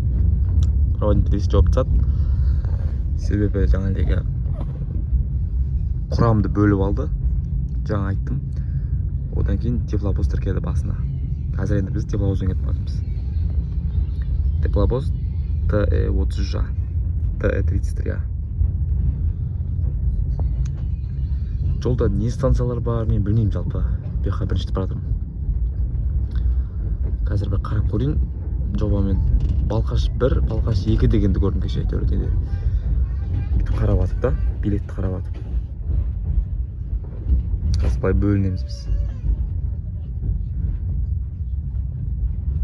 Проводник есік жауып тастады. Себебі жаңағыдегі құрамды бөліп алды, жаңа айттым. Одан кейін тепловоз тіркеді басына. Қазір енді біз тепловозбен кетіп жатырмыз. Тепловоз ТЭ 30 А, ТЭ 33 А. Жолда не станциялар бар, мен білмеймін, жалпы бұл жаққа бірінші рет бара жатырмын. Қазір бір қарап көрейін жобамен. Балқаш 1, Балқаш 2 дегенді көрдім кеше, әйтеуір неде бүйтіп қарап жатып та, билетті қарап жатып. Қазір былай бөлінеміз біз.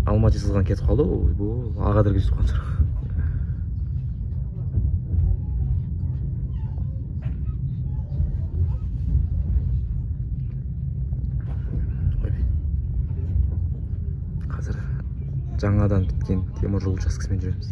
Алматы Жезқазған кетіп қалды. Ойбой, Ағадырға жетіп қалған шығар. Ойбай, қазір Жаңадан біткен теміржол учаскесімен жүреміз.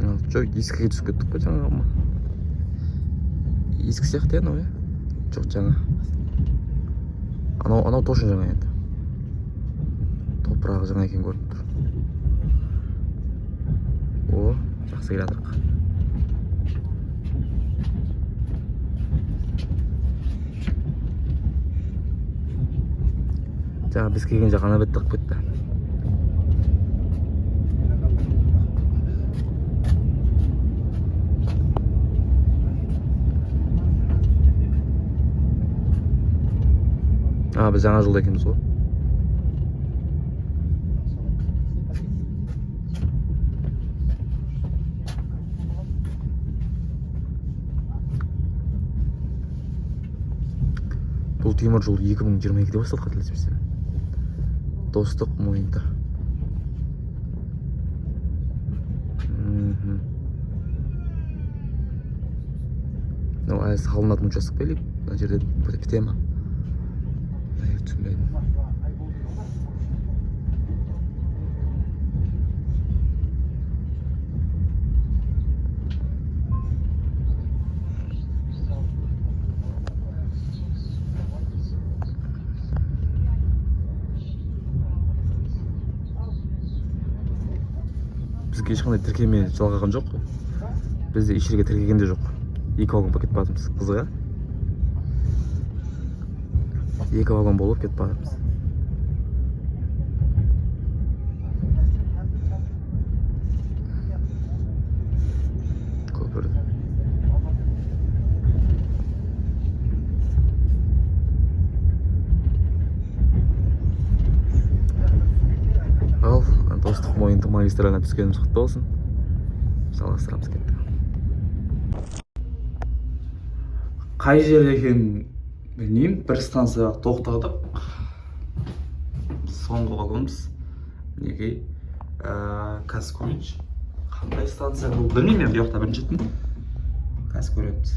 Ал, жоқ, ескіге түсіп кеттік қой жаңағы ма? Ескі сияқты иә анау, иә? Жоқ, жаңа. Анау точно жаңа енді. Топырағы жаңа екен, көрініп тұр. О, жақсы келе жатырық. Жаңа біз келген жақ ана бетте қалып кетті. А, біз жаңа жолда екенбіз ғой. Бұл темір жол 2022-де басталды, қателеспесем. Достық Мойынты. Мынау әлі салынатын участок па, или мына жерде біте ма? Ай, түсінбедім. Бізге ешқандай тіркеме жалғаған жоқ қой. Бізді еш жерге тіркеген де жоқ. Екі вагон болып кетіп бара жатырмыз. Қызық, а? Екі вагон болып кетіп бара жатырмыз. Көпір. Ал, Достық Мойынты магистраліне түскеніміз құтты болсын. Жалғастырамыз, кеттік. Қай жер екенін білмеймін, бір станцияға тоқтадық. Соңғы вагонбыз. Мінекей, қазір көрейінші. Қандай станция бұл білмеймін мен, бұл жақта бірінші реттім. Қазір көреміз.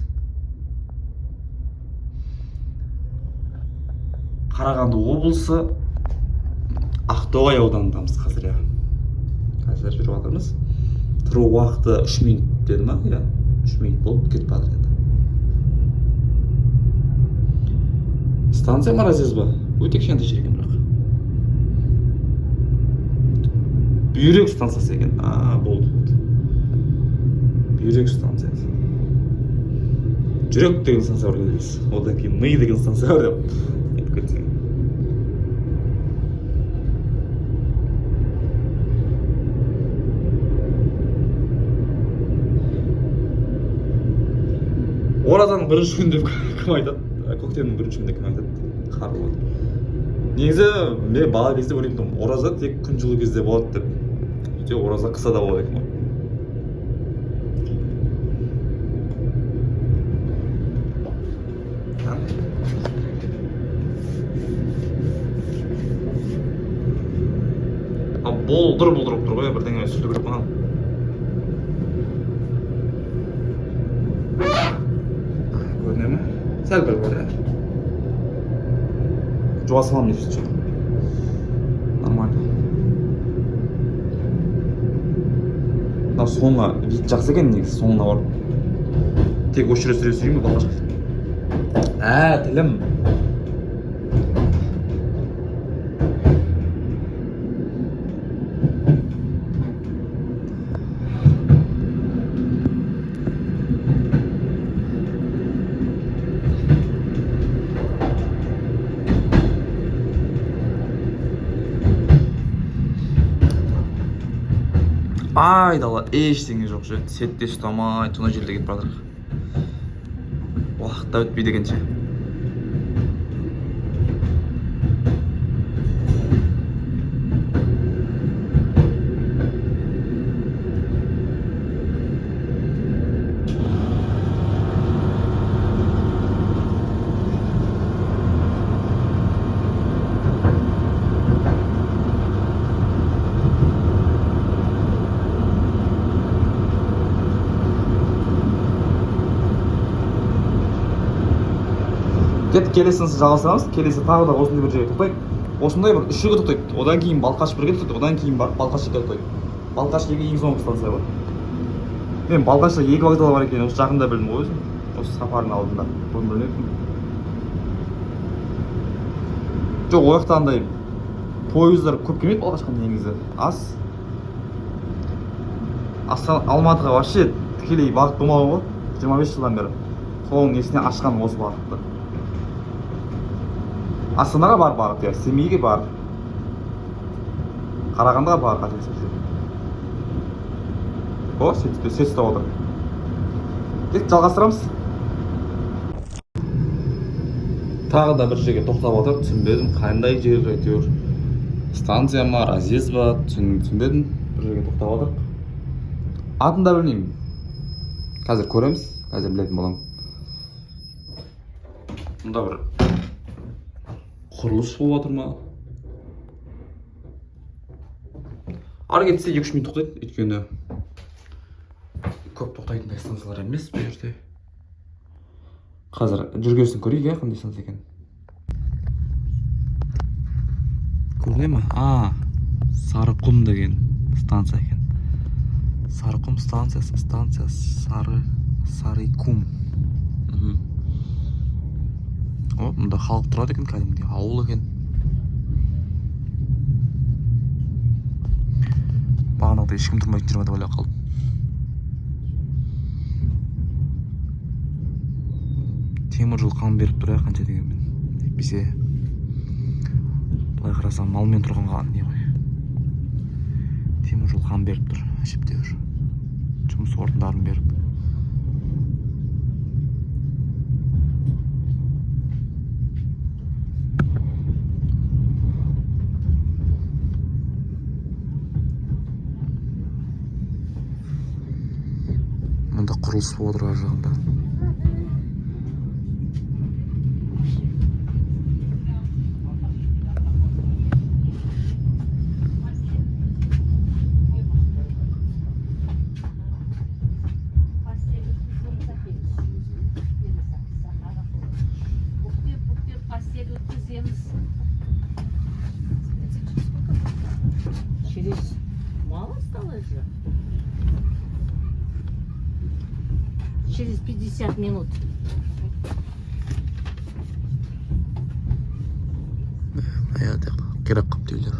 Қарағанды облысы, Ақтоғай ауданындамыз қазір, иә. Қазір жүріп жатырмыз. Тұру уақыты 3 минут деді ма? Иә, 3 минут болып кетіп жатыр енді. Станция Морозец ба? Өте кішкентай жер екен бірақ. Бүйрек станциясы екен. А, болды, болды. Бүйрек станциясы. Жүрек деген станция бар екен дейсіз. Одан кейін ми деген станция бар деп айтып кетсең. Оразаның бірінші күні деп кім айтады? Көктемнің бірінші күнінде кім айтады? Қар болады. Негізі мен бала кезде ойлайтын тұғым, ораза тек күн жылы кезде болады деп. Жоқ, ораза қыста да болады екен ғой. Ал болдыр болдыр болып тұр ғой, бірдеңе сүрту керек қой. Көріне ме? Сәл бір бар, иә. Жуа саламын если что. Нормально. Мынау соңы вид жақсы екен негізі, соңына барып. Тек осы жерде сүре сүрейін бе, балқашқа? Ә, тілім. Айдала ештеңе жоқ ше, сетте ұстамай, сондай жерде кетіп бара жатырық. Уақыт та өтпейді екен ше. Кеттік, келесін жалғастырамыз. Келесі тағы да осындай бір жерге тоқтайды. Осындай бір үш жерге тоқтайды. Одан кейін Балқаш бірге тоқтайды, одан кейін барып Балқаш екіге тоқтайды. Балқаш екі ең соңғы станция ғой. Мен Балқашта екі вокзал бар екенін осы жақында білдім ғой өзім. Осы сапардың алдында. Бұрын білмеппін. Жоқ, ол жақта андай пойыздар көп келмейді Балқашқа негізі. Аз. Астана Алматыға вообще тікелей бағыт болмаған ғой 25 жылдан бері. Соның несіне ашқан осы бағытты. Астанаға бар бағыт, иә, Семейге бар. Қарағандыға бар, қателеспесем. О, сет ұстап отыр. Кеттік, жалғастырамыз. Тағы да бір жерге тоқтап отыр, түсінбедім, қандай жер әйтеуір. Станция ма, разъезд ба, түсінбедім. Бір жерге тоқтап отыр. Атын да білмеймін. Қазір көреміз, қазір білетін боламын. Мұнда бір құрылыс болып жатыр ма? Ары кетсе 2-3 минут тоқтайды, өйткені көп тоқтайтындай станциялар емес бұл жерде. Қазір жүргесін көрейік, иә, қандай станция екен. Көріне ма? А, Сарықұм деген станция екен. Сарықұм станциясы, станция Сарыкум. О, мұнда халық тұрады екен, кәдімгідей ауыл екен. Бағанағыдай ешкім тұрмайтын жер ма деп ойлап қалдым. Темір жол қан беріп тұр, иә, қанша дегенмен. Әйтпесе былай қарасам малмен тұрғанға не ғой. Темір жол қан беріп тұр, әжептәуір. Жұмыс орындарын беріп. Мұнда құрылыс болып отыр ар жағында. Бүктеп постель өткіземіз. Через мало осталось же. Через 50 минут. Иә, керек қылып үйлер.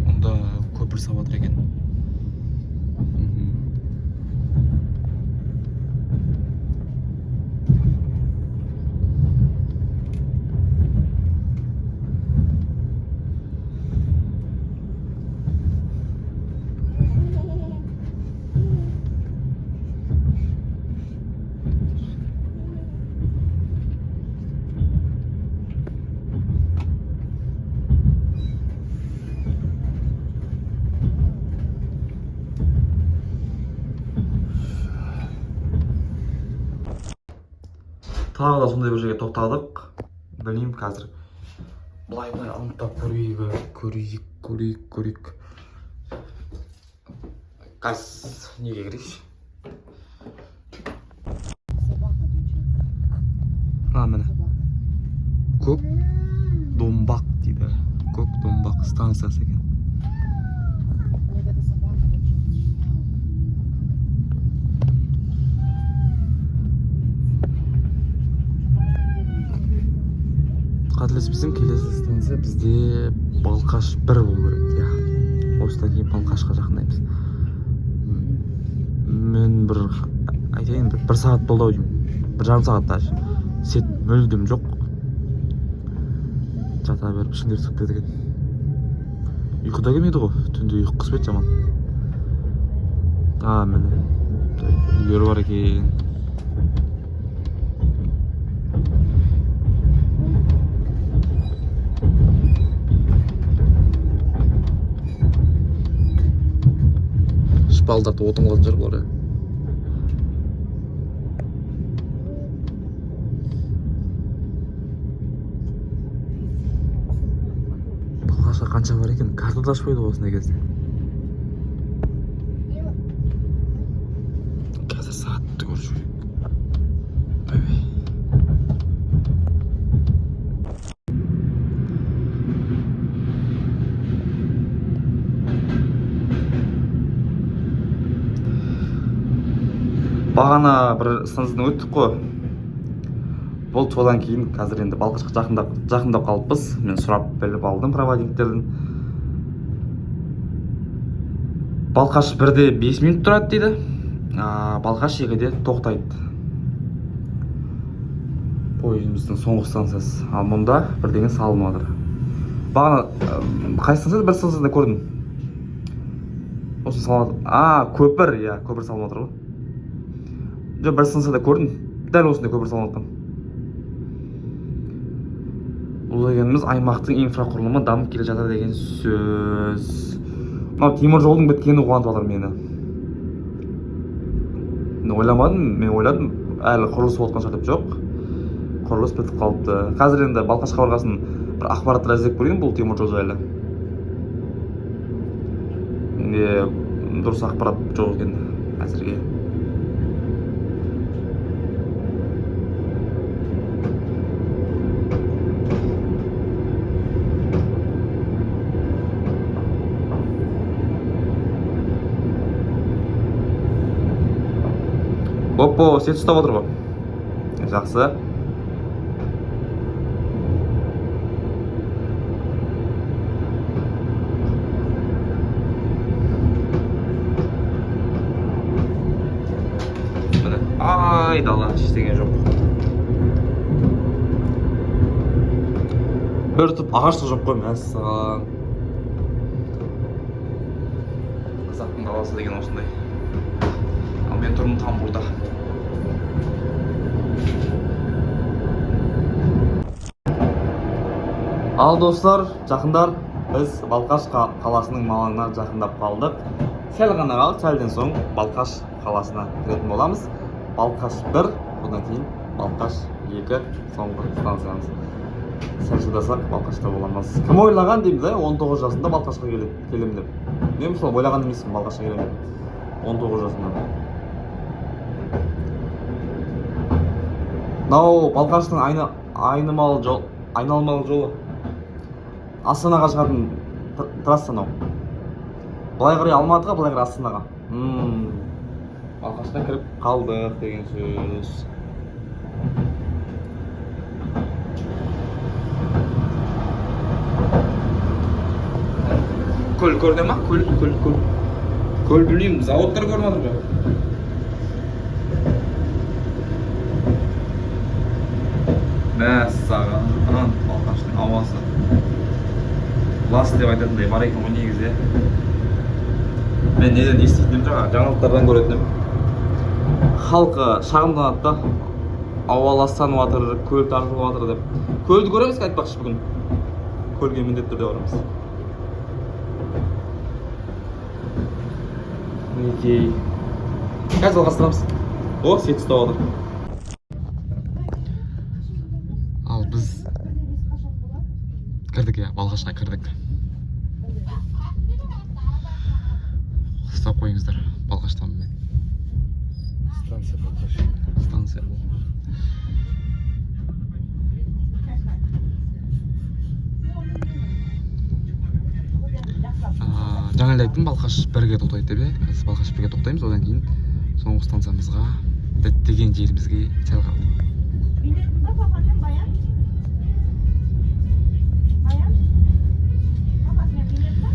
Мұнда көпір салып жатыр екен. Мгм. Тағы да сондай бір жерге тоқтадық. Білмеймін, қазір былай былай анықтап көрейік, көрейік, көрейік, көрейік. Қазір неге кірейікші? А, міне. Көк домбақ дейді. Көк домбақ станциясы екен. Нет, это собака вообще не мяу. Қателеспесем, келесі станция бізде Балқаш 1 болу керек, иә. Осыдан кейін Балқашқа жақындаймыз. Мен бір айтайын, бір сағат болды ау деймін. 1,5 сағат даже. Сет мүлдем жоқ. Жата беріп ішіңдеп шығып кетеді екен. Ұйқы да келмейді ғой, түнде ұйқы қысып еді жаман. А, міне үйлер бар екен. Шпалдарды отын қылатын шығар бұлар, иә. Балқашқа қанша бар екен? Карта да ашпайды ғой осындай кезде. Қазір сағатты көріп жіберейік. Ойбай. Бағана бір станциядан өттік қой. Болды, содан кейін қазір енді Балқашқа жақындап қалыппыз. Мен сұрап біліп алдым проводниктерден. Балқаш 1-де 5 минут тұрады дейді. Балқаш 2-де тоқтайды. Пойызымыздың соңғы станциясы. Ал мұнда бірдеңе салынып жатыр. Бағана қай станцияда? Бір станцияда көрдім. Осы салынып жатыр. А, көпір, иә, көпір салынып жатыр ғой. Жоқ, бір станцияда көрдім. Дәл осындай көпір салынып жатқан. Бұл дегеніміз аймақтың инфрақұрылымы дамып келе жатыр деген сөз. Мынау темір жолдың біткені қуантып жатыр мені. Мен ойламадым, мен ойладым, әлі құрылыс болып жатқан шығар деп. Жоқ. Құрылыс бітіп қалыпты. Қазір енді Балқашқа барғасын бір ақпараттар іздеп көрейін бұл темір жол жайлы. Менде дұрыс ақпарат жоқ екен әзірге. Оппо, сет ұстап отыр ғой. Жақсы. Міне, айдала, ештеңе жоқ. Бір түп ағаш та жоқ қой, мәссаған. Қазақтың даласы деген осындай. Ал мен тұрмын тамбурда. Ал достар, жақындар, біз Балқаш қаласының маңына жақындап қалдық. Сәл ғана қалды, сәлден соң Балқаш қаласына кіретін боламыз. Балқаш 1, одан кейін Балқаш 2 соңғы станциямыз. Сәл шыдасақ Балқашта боламыз. Кім ойлаған дейміз, ә? 19 жасында Балқашқа келемін деп. Мен мысалы ойлаған емеспін Балқашқа келемін деп. 19 жасында. Мынау Балқаштың айнымалы жол, айналмалы жолы. Астанаға шығатын трасса мынау. Былай қарай Алматыға, былай қарай Астанаға. Балқашқа кіріп қалдық деген сөз. Көл көріне ма? Көл, көл, көл. Көл білмеймін, заводтар көрініп жатыр ғой. Мәссаған, Балқаштың ауасы. Лас деп айтатындай бар екен ғой негізі. Мен неден еститін едім, жаңа жаңалықтардан көретін едім. Халқы шағымданады да, ауа ластанып жатыр, көл тартылып жатыр деп. Көлді көреміз айтпақшы бүгін. Көлге міндетті түрде барамыз. Мінекей. Қазір жалғастырамыз. О, сет ұстап жатыр. Ал біз кірдік, иә, Балқашқа кірдік. Ұстап қойыңыздар, Балқаштанмын мен. Станция Балқаш. Станция Балқаш. Жаңа әлі айттым, Балқаш 1-ге тоқтайды деп, иә. Қазір Балқаш 1-ге тоқтаймыз, одан кейін соңғы станциямызға, діттеген жерімізге сәл қалды. Билетін ба папамен Баян? Баян? Папасымен билет ба?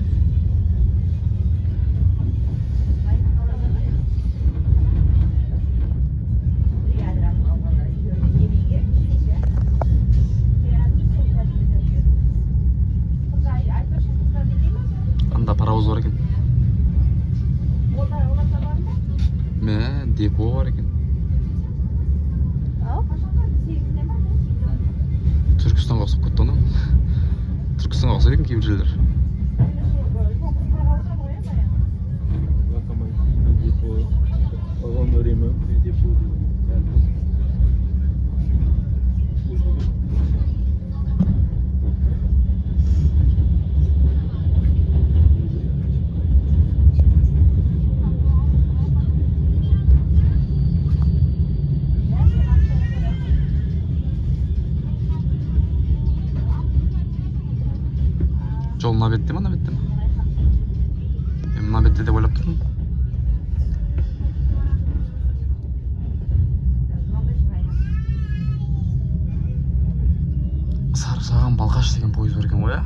Паровоз бар екен. Мә, депо бар екен. Түркістанға ұқсап кетті анау. Түркістанға ұқсайды екен кейбір жерлер. Локомотивный депо, вагоноремонтный депо деген. Жол мына бетте ма, ана бетте ма? Мен мына бетте деп ойлап тұрмын. Сарысаған Балқаш деген пойыз бар екен ғой, иә?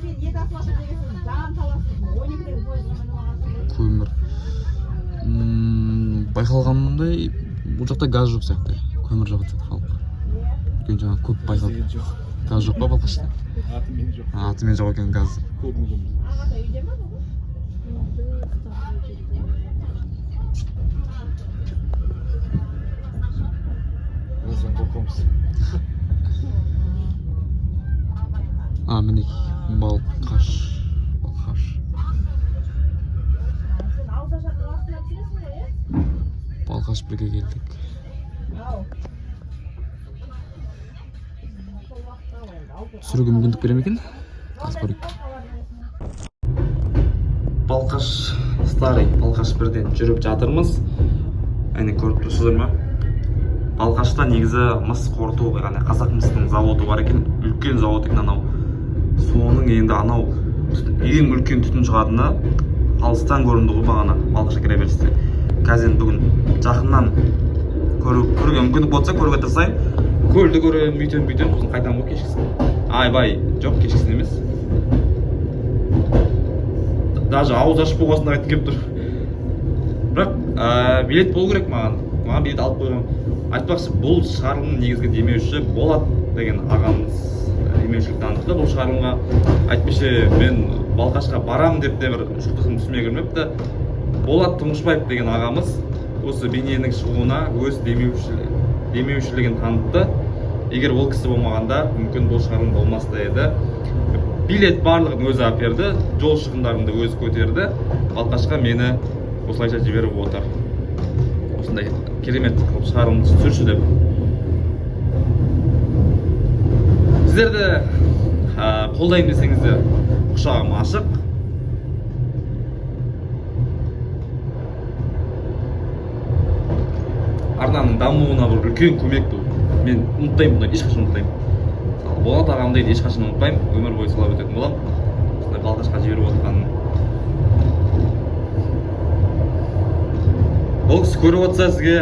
Сен ет асып дегенсің, жан таласың, 12-дегі пойызға мініп алғансың ғой. Көмір. Байқалғанындай, бұл жақта газ жоқ сияқты. Көмір жағады сияқты халық. Өйткені жаңа көп байқалды. Деген жоқ. Газ жоқ па Балқашта? Атымен жоқ. Атымен жоқ екен газ. Көрмегенбіз. Ағатай үйде ма бүгін? Газдан қорқамыз. А, мінекей, Балқаш. Балқаш. Сен ауыз ашатын уақытына келесің ғой, иә? Балқаш бірге келдік. Ау. Сол уақытта ғой енді, Түсіруге мүмкіндік бере ме екен? Қазір көрейік. Балқаш старый, Балқаш бірден жүріп жатырмыз. Әне, көріп тұрсыздар ма? Балқашта негізі мыс қорыту, яғни қазақ мыстың заводы бар екен. Үлкен завод екен анау. Соның енді анау ең үлкен түтін шығатыны алыстан көрінді ғой бағана Балқашқа кіре берісте. Қазір енді бүгін жақыннан көруге мүмкіндік болса, көруге тырысайын. Көлді көремін, бүйтемін, бүйтемін, сосын қайтамын ғой кешкісін. Айбай, жоқ, кешкісін емес. Даже ауыз ашып болғасын айтқым келіп тұр. Бірақ билет болу керек маған. Маған билет алып қойған. Айтпақшы, бұл шығарылымның негізгі демеушісі Болат деген ағамыз демеушілік танытты бұл шығарылымға. Әйтпесе мен Балқашқа барам деп те бір ұшықтығым түсіме кірмепті. Болат Тұңғышбаев деген ағамыз осы бейненің шығуына өз демеушілігін танытты. Егер ол кісі болмағанда, мүмкін бұл шығарылым болмас та еді. Билет барлығын өзі әперді, жол шығындарымды өзі көтерді. Балқашқа мені осылайша жіберіп отыр. Осындай керемет қылып шығарылымды түсірші деп. Сіздерді қолдаймын десеңіздер, құшағым ашық. Арнаның дамуына бір үлкен көмек бұл. Мен ұмытпаймын бұны, ешқашан ұмытпаймын. Мысалы, Болат ағамды енді ешқашан ұмытпаймын, өмір бойы солай өтетін боламын. Осындай Балқашқа жіберіп отқанын. Ол кісі көріп отырса, сізге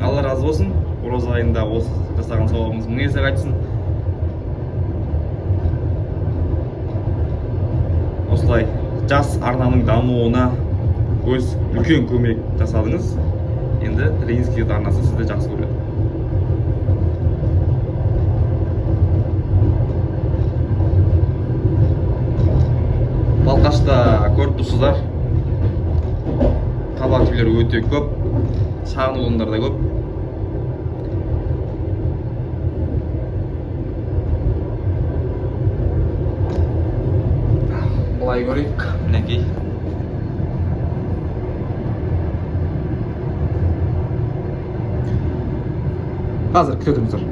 Алла разы болсын. Ораза айында осы жасаған сауабыңыз мың есе қайтсын. Осылай жас арнаның дамуына өз үлкен көмек жасадыңыз. Енді Ленинский арнасы сізді жақсы көреді. Балқашта көріп тұрсыздар, қабат үйлер өте көп, шағын аудандар да көп. Былай көрейік, мінекей. Қазір күте тұрыңыздар.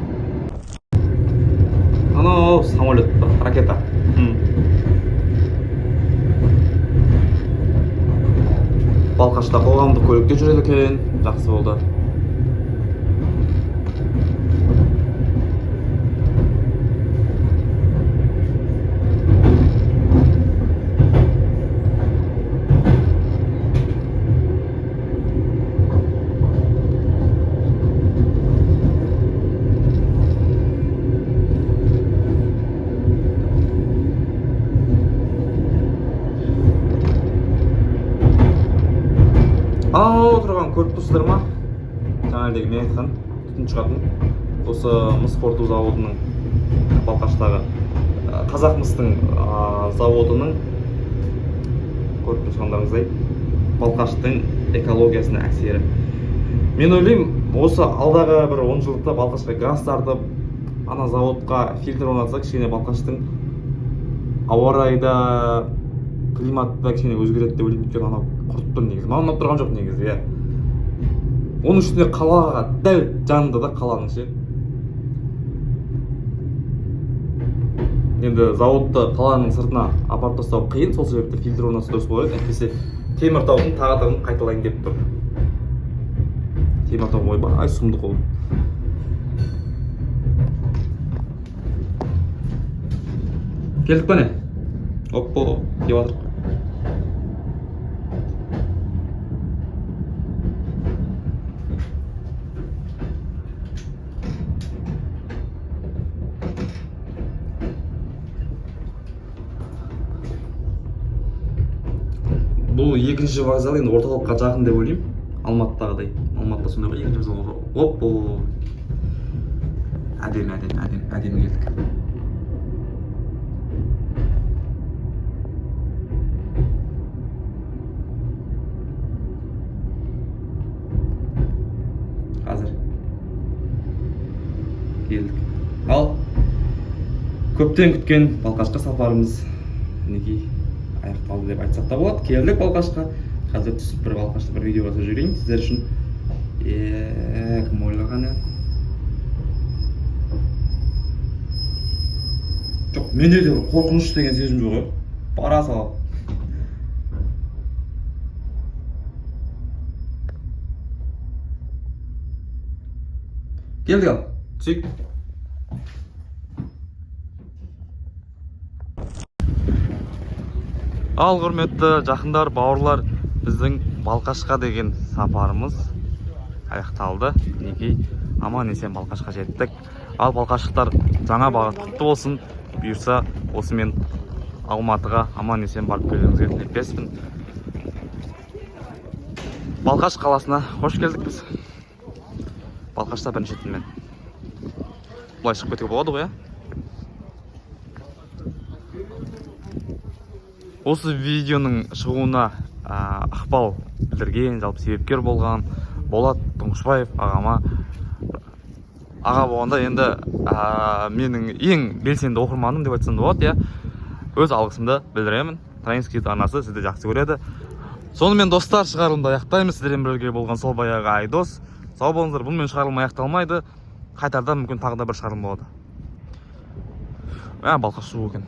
Анау самолет па, ракета. Балқашта қоғамдық көлікте жүреді екен, жақсы болды. Көріп тұрсыздар ма, жаңағыдегі мен айтқан түтін шығатын осы мыс қорыту заводының, Балқаштағы Қазақ мыстың заводының, көріп тұрғандарыңыздай, Балқаштың экологиясына әсері. Мен ойлаймын, осы алдағы бір 10 жылдықта Балқашқа газ тартып, ана заводқа фильтр орнатса, кішкене Балқаштың ауа райы да, климаты да кішкене өзгереді деп ойлаймын. Өйткені анау құртып тұр негізі, маған ұнап тұрған жоқ негізі, иә. Оның үстіне қалаға дәл жанында да, қаланың ше. Енді заводты қаланың сыртына апарып тастау қиын, сол себепті фильтр орнатса дұрыс болар еді. Әйтпесе Теміртаудың тағдырын қайталайын деп тұр. Теміртау, ойбай, сұмдық ол. Келдік па, не? Оппо, келіп жатырық. Бұл екінші вокзал, енді орталыққа жақын деп ойлаймын, Алматыдағыдай. Алматыда сондай ғой, екінші вокзал. Оппо, әдемі, әдемі, әдемі, әдемі, келдік. Қазір келдік. Ал көптен күткен Балқашқа сапарымыз, мінекей, аяқталды деп айтсақ та болады. Келдік Балқашқа. Қазір түсіп, бір Балқашта бір видео жасап жіберейін сіздер үшін. Е, кім ойлаған, е? Жоқ, менде де бір қорқыныш деген сезім жоқ, е, бара салып. Келдік, ал түсейік. Ал, құрметті жақындар, бауырлар, біздің Балқашқа деген сапарымыз аяқталды. Мінекей, аман есен Балқашқа жеттік. Ал, балқаштықтар, жаңа бағыт құтты болсын! Бұйырса, осымен Алматыға аман есен барып келуіңізге тілектеспін. Балқаш қаласына қош келдік! Біз Балқашта бірінші рет. Мен былай шығып кетуге болады ғой, иә. Осы видеоның шығуына ықпал білдірген, жалпы себепкер болған Болат Тұңғышбаев ағама, аға болғанда енді менің ең белсенді оқырманым деп айтсам да болады, иә, өз алғысымды білдіремін. Троинский арнасы сізді жақсы көреді. Сонымен, достар, шығарылымды аяқтаймыз. Сіздермен бірге болған сол баяғы Айдос. Сау болыңыздар! Бұнымен шығарылым аяқталмайды, қайтарда мүмкін тағы да бір шығарылым болады. Балқаш суы екен.